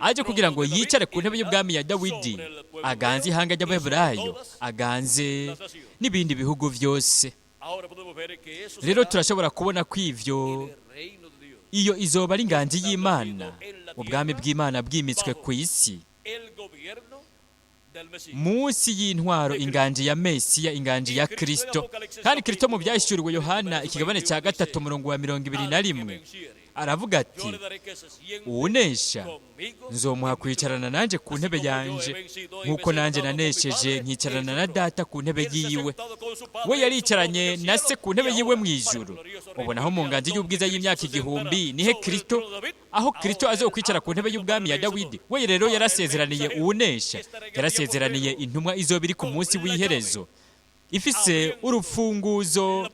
aje kugira ngo yicare ku ntebe y'ubwami ya Dawidi, aganze ihanga ry'Abaheburayo, aganze n'ibindi bihugu byose. Rero turashobora kubona ko ivyo iyo izoba ari inganji y'Imana, ubwami bw'Imana bwimitswe ku isi munsi y'intwaro, inganji ya Mesiya, inganji ya Kristo. Kandi Kristo mu Byahishuriwe Yohana, ikigabane cya 3, umurongo wa 21, aravuga ati: "Uwunesha nzomuha kwicarana nanjye ku ntebe yanje, nk'uko nanjye nanesheje nkicarana na Data ku ntebe yiwe." We yaricaranye na Se ku ntebe yiwe mu ijuru. Ubu naho mu nganji y'ubwiza y'imyaka 1000 nihe Kristo, aho Kristo azokwicara ku ntebe y'ubwami ya Dawidi. We rero yarasezeraniye uwunesha, yarasezeraniye intumwa izoba iri ku munsi w'iherezo ifise urufunguzo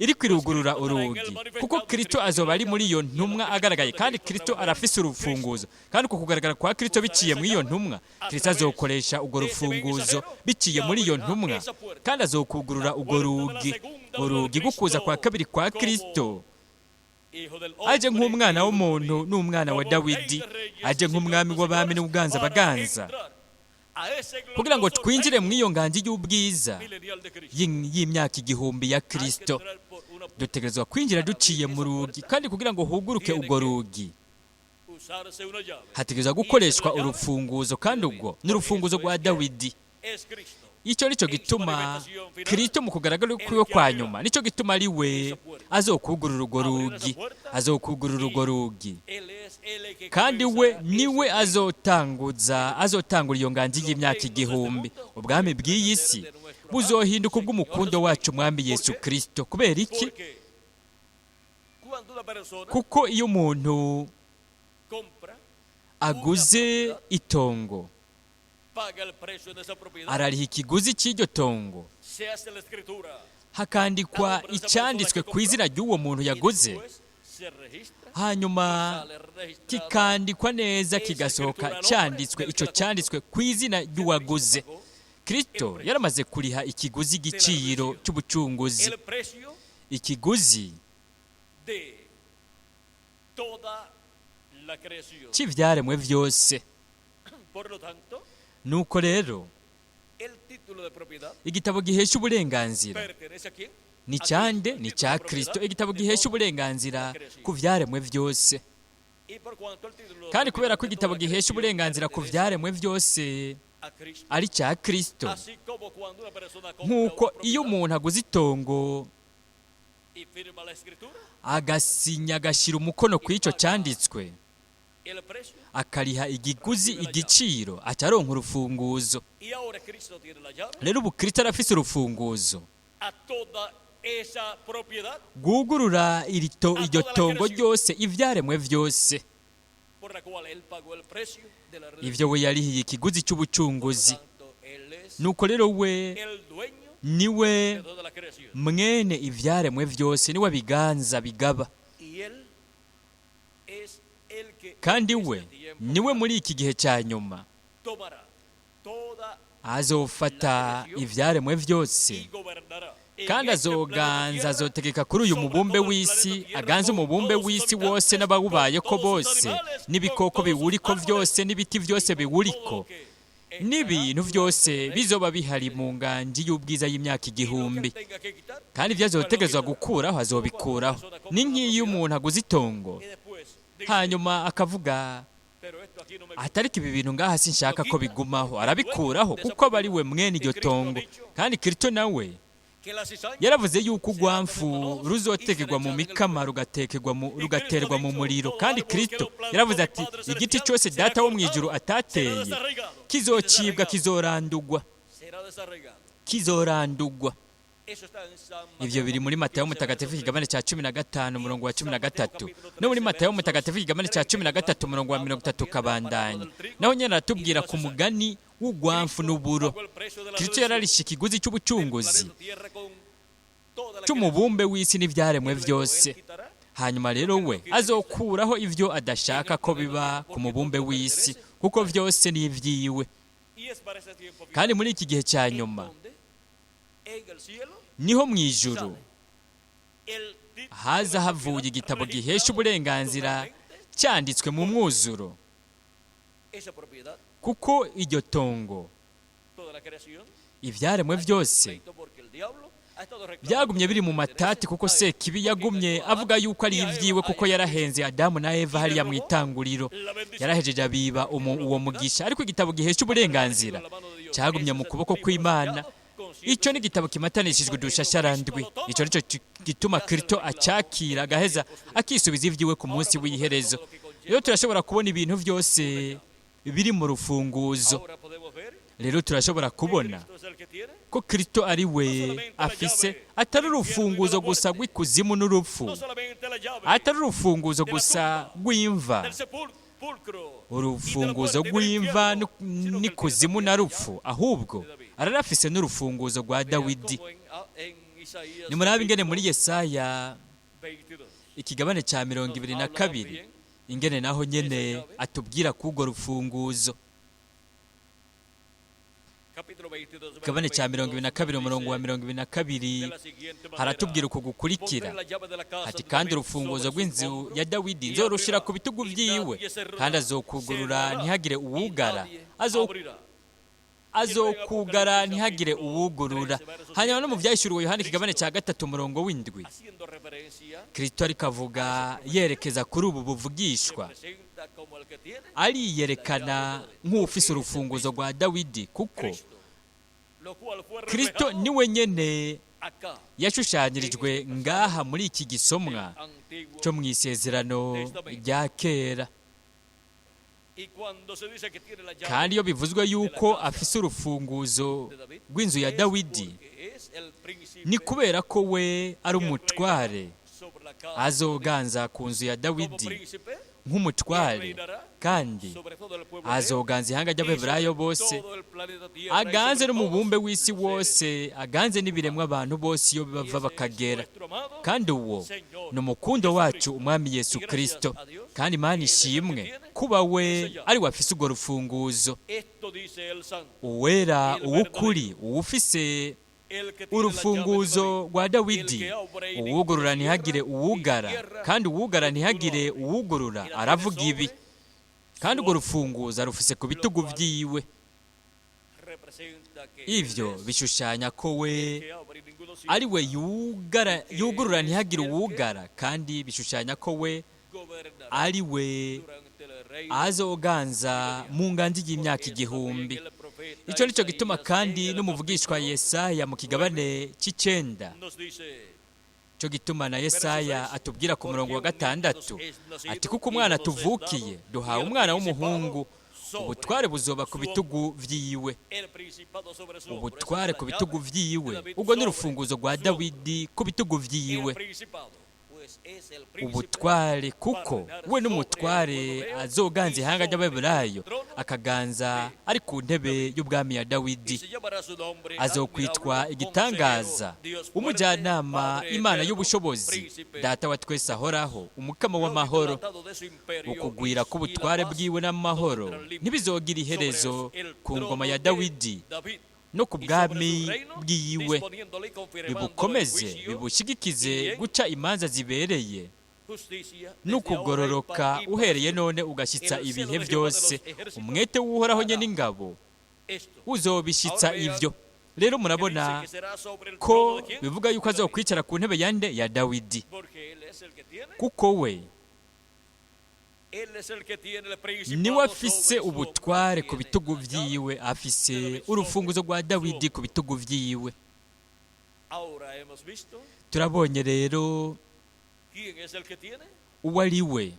iri kwirugurura urugi, kuko Kristo azoba ari muri iyo ntumwa agaragaye. Kandi Kristo arafise urufunguzo, kandi uko kugaragara kwa Kristo biciye muri iyo ntumwa, Kristo azokoresha urwo rufunguzo biciye muri iyo ntumwa, kandi azokugurura urwo rugi, urugi rw'ukuza kwa kabiri kwa Kristo, aje nk'umwana w'umuntu n'umwana wa Dawidi, aje nk'umwami w'abami n'ubuganza baganza, kugira ngo twinjire mu iyo nganji y'ubwiza y'imyaka 1000 ya Kristo. Dutegerezwa kwinjira duciye mu rugi, kandi kugira ngo huguruke urwo rugi hategerezwa gukoreshwa urufunguzo, kandi ubwo ni urufunguzo rwa Dawidi. Icyo nicyo gituma Kristo mu kugaragara kwiwe kwa nyuma, nicyo gituma ari we azokugurura urwo rugi, azokugurura urwo rugi. Él es el que Kandi we comenzará niwe ese azotanguza, azotangura iyo nganji y'imyaka 1000. Ubwami bw'iyi si buzohinduka ubw'umukundo wacu Mwami Yesu Kristo. Kubera iki? Porque cuando una persona Kuko iyo umuntu compra, aguze itongo, paga el precio de esa propiedad, arariha ikiguzi cy'iryo tongo, se hace la escritura hakandikwa icyanditswe ku izina ry'uwo muntu y yaguze, después se registra, hanyuma sale registrado kikandikwa neza, kigasohoka cyanditswe, icyo cyanditswe ku izina ry'uwaguze. Kristo yaramaze kuriha ikiguzi, igiciro cy'ubucunguzi, el precio ikiguzi de toda la creación. cy'ibyaremwe byose. Por lo tanto, Nuko rero el título de propiedad igitabo gihesha uburenganzira pertenece a quién? ni cyande? Ni cya Kristo, igitabo gihesha uburenganzira ku byaremwe byose. Y por cuanto el título de Kandi kubera propiedad ko de igitabo toda la gihesha creación uburenganzira ku pertenece byaremwe byose a Cristo. ari cya Kristo, Así como cuando una persona compra nk'uko una iyo propiedad umuntu aguze itongo y firma la escritura, agasinya, agashyira umukono ku icyo cyanditswe, el precio, akariha igiguzi, igiciro, acaronka urufunguzo. y ahora Cristo tiene la llave Rero ubu Kristo arafise urufunguzo a toda esa propiedad rwugurura iryo tongo ryose, ibyaremwe byose, por la cual él pagó el precio de la redención. ibyo we yarihiye ikiguzi Por cy'ubucunguzi. lo tanto, él es Nuko rero we el dueño niwe de toda la creación. mwene ibyaremwe byose, niwe biganza bigaba. Y él es el que Kandi en we este tiempo niwe muri iki gihe cya nyuma tomará toda azofata ibyaremwe byose, y gobernará en kandi este planeta azoganza, Tierra, azotegeka kuri uyu sobre mubumbe todo el w'isi, planeta Tierra, aganze con umubumbe todos sus w'isi habitantes, wose con n'abawubayeko todos sus bose, animales, con n'ibikoko todos sus biwuriko árboles, byose, n'ibiti byose y con todo biwuriko, lo que estará n'ibintu durante byose el reino bizoba bihari mu nganji y'ubwiza y'imyaka Y lo que 1000. él tenga que quitar, Kandi ibyo azotegerezwa gukuraho azobikuraho. Ni nk'iyo umuntu aguze itongo, y después dice, hanyuma akavuga pero esto aquí no me gusta. atariko ibi bintu ngaha sinshaka ko bigumaho, arabikuraho kuko aba ari we mwene iryo tongo. Kandi Kristo nawe Que la cizaña yaravuze yuko urwamfu ruzotekerwa mu mikama, rugaterwa mu muriro. Kandi Kristo yaravuze ati igiti cyose Data wo mu ijuru atateye kizocibwa, kizorandugwa, será desarraigado. kizorandugwa. Eso está en San Ivyo biri muri Matayo mutagatifu ikigabane cya 15 umurongo wa 13, no muri Matayo mutagatifu ikigabane cya 13 umurongo wa 30 kabandanya. Naho nyene aratubwira ku mugani w'ugwamfu n'uburo. Kristo yararishe ikiguzi cy'ubucunguzi cy'umubumbe w'isi n'ivyaremwe vyose. Hanyuma rero we azokuraho ivyo adashaka ko biba ku mubumbe w'isi, kuko vyose ni ivyiwe. Kandi muri iki gihe cya nyuma niho mu ijuru haza havuye igitabo gihesha uburenganzira cyanditswe mu mwuzuro, kuko iryo tongo, ibyaremwe byose byagumye biri mu matati, kuko Sekibi yagumye avuga yuko ari ibyiwe, kuko yarahenze Adamu na Eva hariya mu itanguriro, yarahejeje abiba uwo mugisha. Ariko igitabo gihesha uburenganzira cyagumye mu kuboko kw'Imana. Icyo ni igitabo kimatanishijwe udushasharandwi. Icyo nicyo gituma Kristo acakira, agaheza akisubiza ibyiwe ku munsi w'iherezo. Rero turashobora kubona ibintu byose biri mu rufunguzo. Rero turashobora kubona ko Kristo ari we afise atari urufunguzo gusa rw'ikuzimu n'urupfu, atari urufunguzo gusa rw'imva, urufunguzo rw'imva n'ikuzimu na rupfu, ahubwo ararafise n'urufunguzo rwa Dawidi. Nimurabe ingene muri Yesaya ikigabane cya 22 ingene naho nyene atubwira k'urwo rufunguzo. Ikigabane cya 22 umurongo wa 22 haratubwira uku gukurikira ati: kandi urufunguzo rw'inzu ya Dawidi nzorushira ku bitugu byiwe, kandi azokugurura ntihagire uwugara, azokugara ntihagire uwugurura. Hanyuma no mu byahishuriwe Yohana ikigabane cya 3 umurongo w'7, Kristo ariko avuga yerekeza kuri ubu buvugishwa, ariyerekana nk'ufise urufunguzo rwa Dawidi, kuko Kristo niwe nyene yashushanyirijwe ngaha muri iki gisomwa cyo mu isezerano rya kera. Kandi iyo bivuzwe yuko afise urufunguzo rw'inzu ya Dawidi, ni kubera ko we ari umutware azoganza ku nzu ya Dawidi nk'umutware, kandi azoganza ihanga ry'Abaheburayo bose, aganze n'umubumbe w'isi wose, aganze n'ibiremwa abantu bose iyo bava bakagera. Kandi uwo ni umukundo wacu Umwami Yesu Kristo. Kandi Imana ishimwe kuba we ari we afise urwo rufunguzo. Uwera, uw'ukuri, uwufise urufunguzo rwa Dawidi, uwugurura ntihagire uwugara, kandi uwugara ntihagire uwugurura, aravuga ibi. Kandi urwo rufunguzo arufise ku bitugu vyiwe. Ivyo bishushanya ko we ari we yugurura ntihagire uwugara, kandi bishushanya ko we ari we azoganza mu nganji y'imyaka 1000. Icyo nicyo gituma kandi n'umuvugishwa Yesaya mu kigabane c'icenda, cyo gituma na Yesaya atubwira ku murongo wa 6 ati: kuko umwana tuvukiye, duhawe umwana w'umuhungu, ubutware buzoba ku bitugu vyiwe. Ubutware ku bitugu vyiwe, ubwo ni urufunguzo rwa Dawidi ku bitugu vyiwe. Ubutware, kuko we n'umutware azoganza ihanga ry'Abaheburayo, akaganza ari ku ntebe y'ubwami ya Dawidi. Azokwitwa igitangaza, umujyanama, Imana y'ubushobozi, Data wa twese ahoraho, Umukama w'amahoro. Ukugwira k'ubutware bwiwe n'amahoro ntibizogira iherezo ku ngoma ya Dawidi no ku bwami bwiwe, bibukomeze bibushigikize guca imanza zibereye n'ukugororoka uhereye none ugashyitsa ibihe byose. Umwete w'Uhoraho nyene n'ingabo uzobishitsa ivyo. Rero murabona ko bivuga yuko azokwicara ku ntebe yande ya Dawidi, kuko we niwe afise ubutware ku bitugu vyiwe, afise urufunguzo rwa Dawidi ku bitugu vyiwe. Turabonye rero uwo ari we,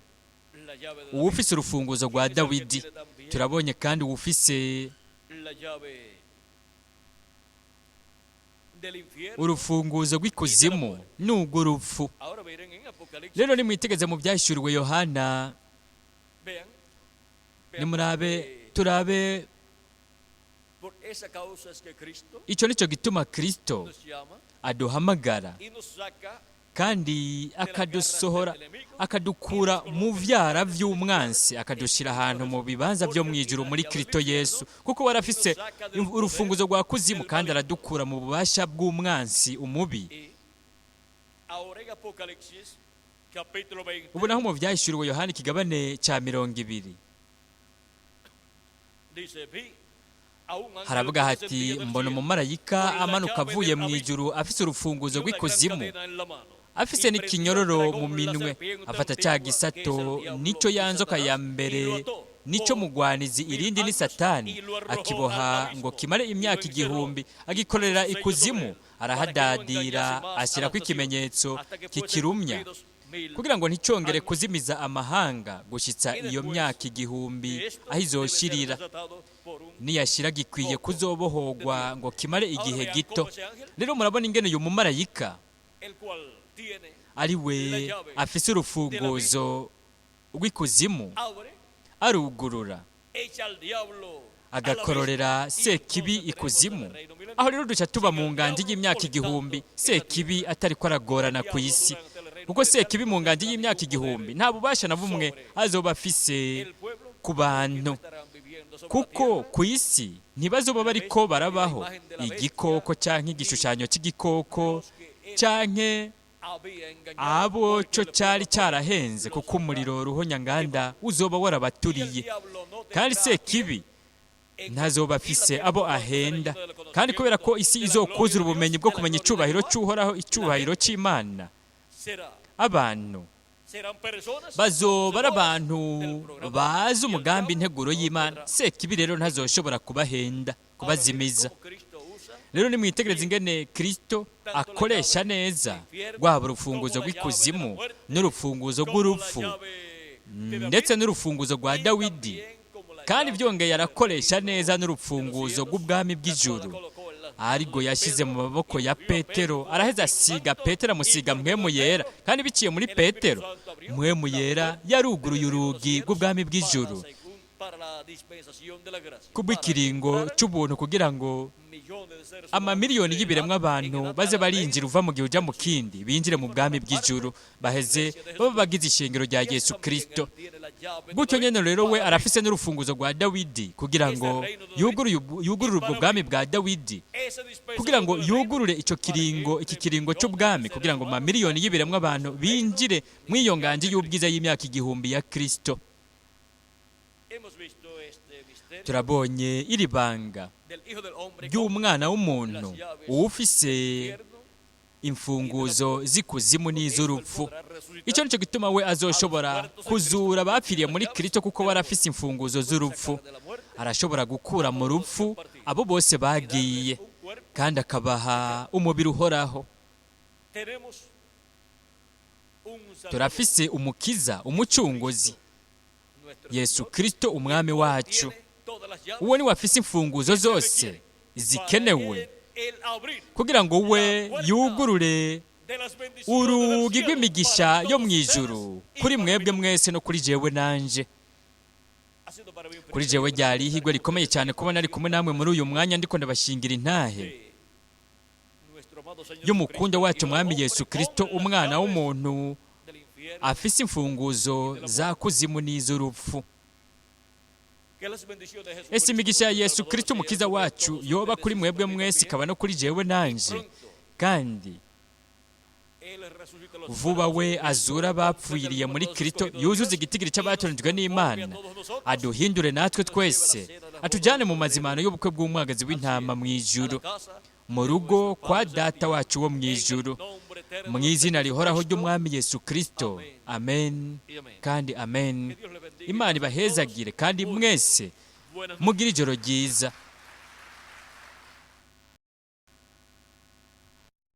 uwufise urufunguzo rwa Dawidi. Turabonye kandi uwufise urufunguzo rw'ikuzimu n'urw'urupfu. Rero nimwitegeze mu byahishuriwe Yohana, nimurabe, turabe. Icyo nicyo gituma Kristo aduhamagara kandi akadusohora, akadukura mu vyara vy'umwansi, akadushira ahantu mu bibanza vyo mu ijuru muri Kristo Yesu, kuko warafise urufunguzo rwa kuzimu, kandi aradukura mu bubasha bw'umwansi umubi. Ubu naho mu vyahishuriwe Yohana ikigabane ca 20 haravuga hati: mbona umumarayika amanuka avuye mu ijuru afise urufunguzo rw'ikuzimu, afise n'ikinyororo mu minwe, afata cya gisato, nico ya nzoka ya mbere, nico mugwanizi, irindi ni Satani, akiboha ngo kimare imyaka 1000, agikorera ikuzimu, arahadadira, ashyirako ikimenyetso kikirumya kugira ngo nticongere kuzimiza amahanga gushyitsa iyo myaka 1000 aho izoshirira. Niyashira gikwiye kuzobohogwa ngo kimare igihe gito. Rero murabona ingene uyu mumarayika ari we afise urufunguzo rw'ikuzimu, arugurura agakororera Sekibi ikuzimu. Aho rero duca tuba mu nganji y'imyaka 1000, Sekibi atari ko aragorana ku isi, kuko Sekibi mu nganji y'imyaka 1000 nta bubasha na bumwe azoba afise ku bantu, kuko ku isi ntibazoba bariko barabaho igikoko canke igishushanyo c'igikoko canke abo cyo cyari cyarahenze, kuko umuriro ruhonyanganda uzoba warabaturiye. Kandi Sekibi ntazoba afise abo ahenda, kandi kubera ko isi izokuzura ubumenyi bwo kumenya icubahiro c'Uhoraho, icubahiro c'Imana, abantu bazoba ari abantu bazi umugambi integuro y'Imana. Sekibi rero ntazoshobora kubahenda, kubazimiza. Rero nimwitegereze ingene Kristo akoresha neza rwaba urufunguzo rw'ikuzimu n'urufunguzo rw'urupfu ndetse n'urufunguzo rwa Dawidi, kandi byongeye arakoresha neza n'urufunguzo rw'ubwami bw'ijuru, ariko yashyize mu maboko ya Petero, araheza asiga Petero, amusiga Mpwemu Yera, kandi biciye muri Petero Mpwemu Yera yaruguruye urugi rw'ubwami bw'ijuru kubw'ikiringo cy'ubuntu, kugira ngo amamiliyoni y'ibiremwa abantu baze barinjira uva mu gihe ujya mu kindi, binjire mu bwami bw'ijuru, baheze baba bagize ishingiro rya Yesu Kristo. Gutyo nyene rero we arafise n'urufunguzo rwa Dawidi kugira ngo yugurure ubwo bwami bwa Dawidi, kugira ngo yugurure ico kiringo, iki kiringo cy'ubwami, kugira ngo mamiliyoni y'ibiremwa abantu binjire mw'iyo nganji y'ubwiza y'imyaka 1000 ya Kristo. Turabonye iri banga ry'umwana w'umuntu uwufise imfunguzo z'ikuzimu n'iz'urupfu. Icyo nicyo gituma we azoshobora kuzura abapfiriye muri Kristo, kuko we arafise imfunguzo z'urupfu. Arashobora gukura mu rupfu abo bose bagiye, kandi akabaha umubiri uhoraho. Turafise umukiza, umucunguzi, Yesu Kristo umwami wacu. Uwo ni wafise imfunguzo zose zikenewe kugira ngo we yugurure urugi rw'imigisha yo mu ijuru kuri mwebwe mwese no kuri jewe nanje. Kuri jewe ryari ihigwe rikomeye cyane kuba nari kumwe namwe muri uyu mwanya ndiko ndabashingira intahe y'umukunda wacu mwami Yesu Kristo, umwana w'umuntu afise imfunguzo za kuzimu n'iz'urupfu. Ese imigisha ya Yesu Kristo umukiza wacu yoba kuri mwebwe mwese, ikaba no kuri jewe nanje. Kandi vuba we azura abapfiriye muri Kristo, yuzuze igitigiri cy'abatoranijwe n'Imana, aduhindure natwe twese, atujyane mu mazimano y'ubukwe bw'umwagazi w'intama mu ijuru, mu rugo kwa Data wacu wo mu ijuru, mu izina rihoraho ry'umwami Yesu Kristo. Amen kandi amen. Imana ibahezagire kandi mwese mugire ijoro ryiza.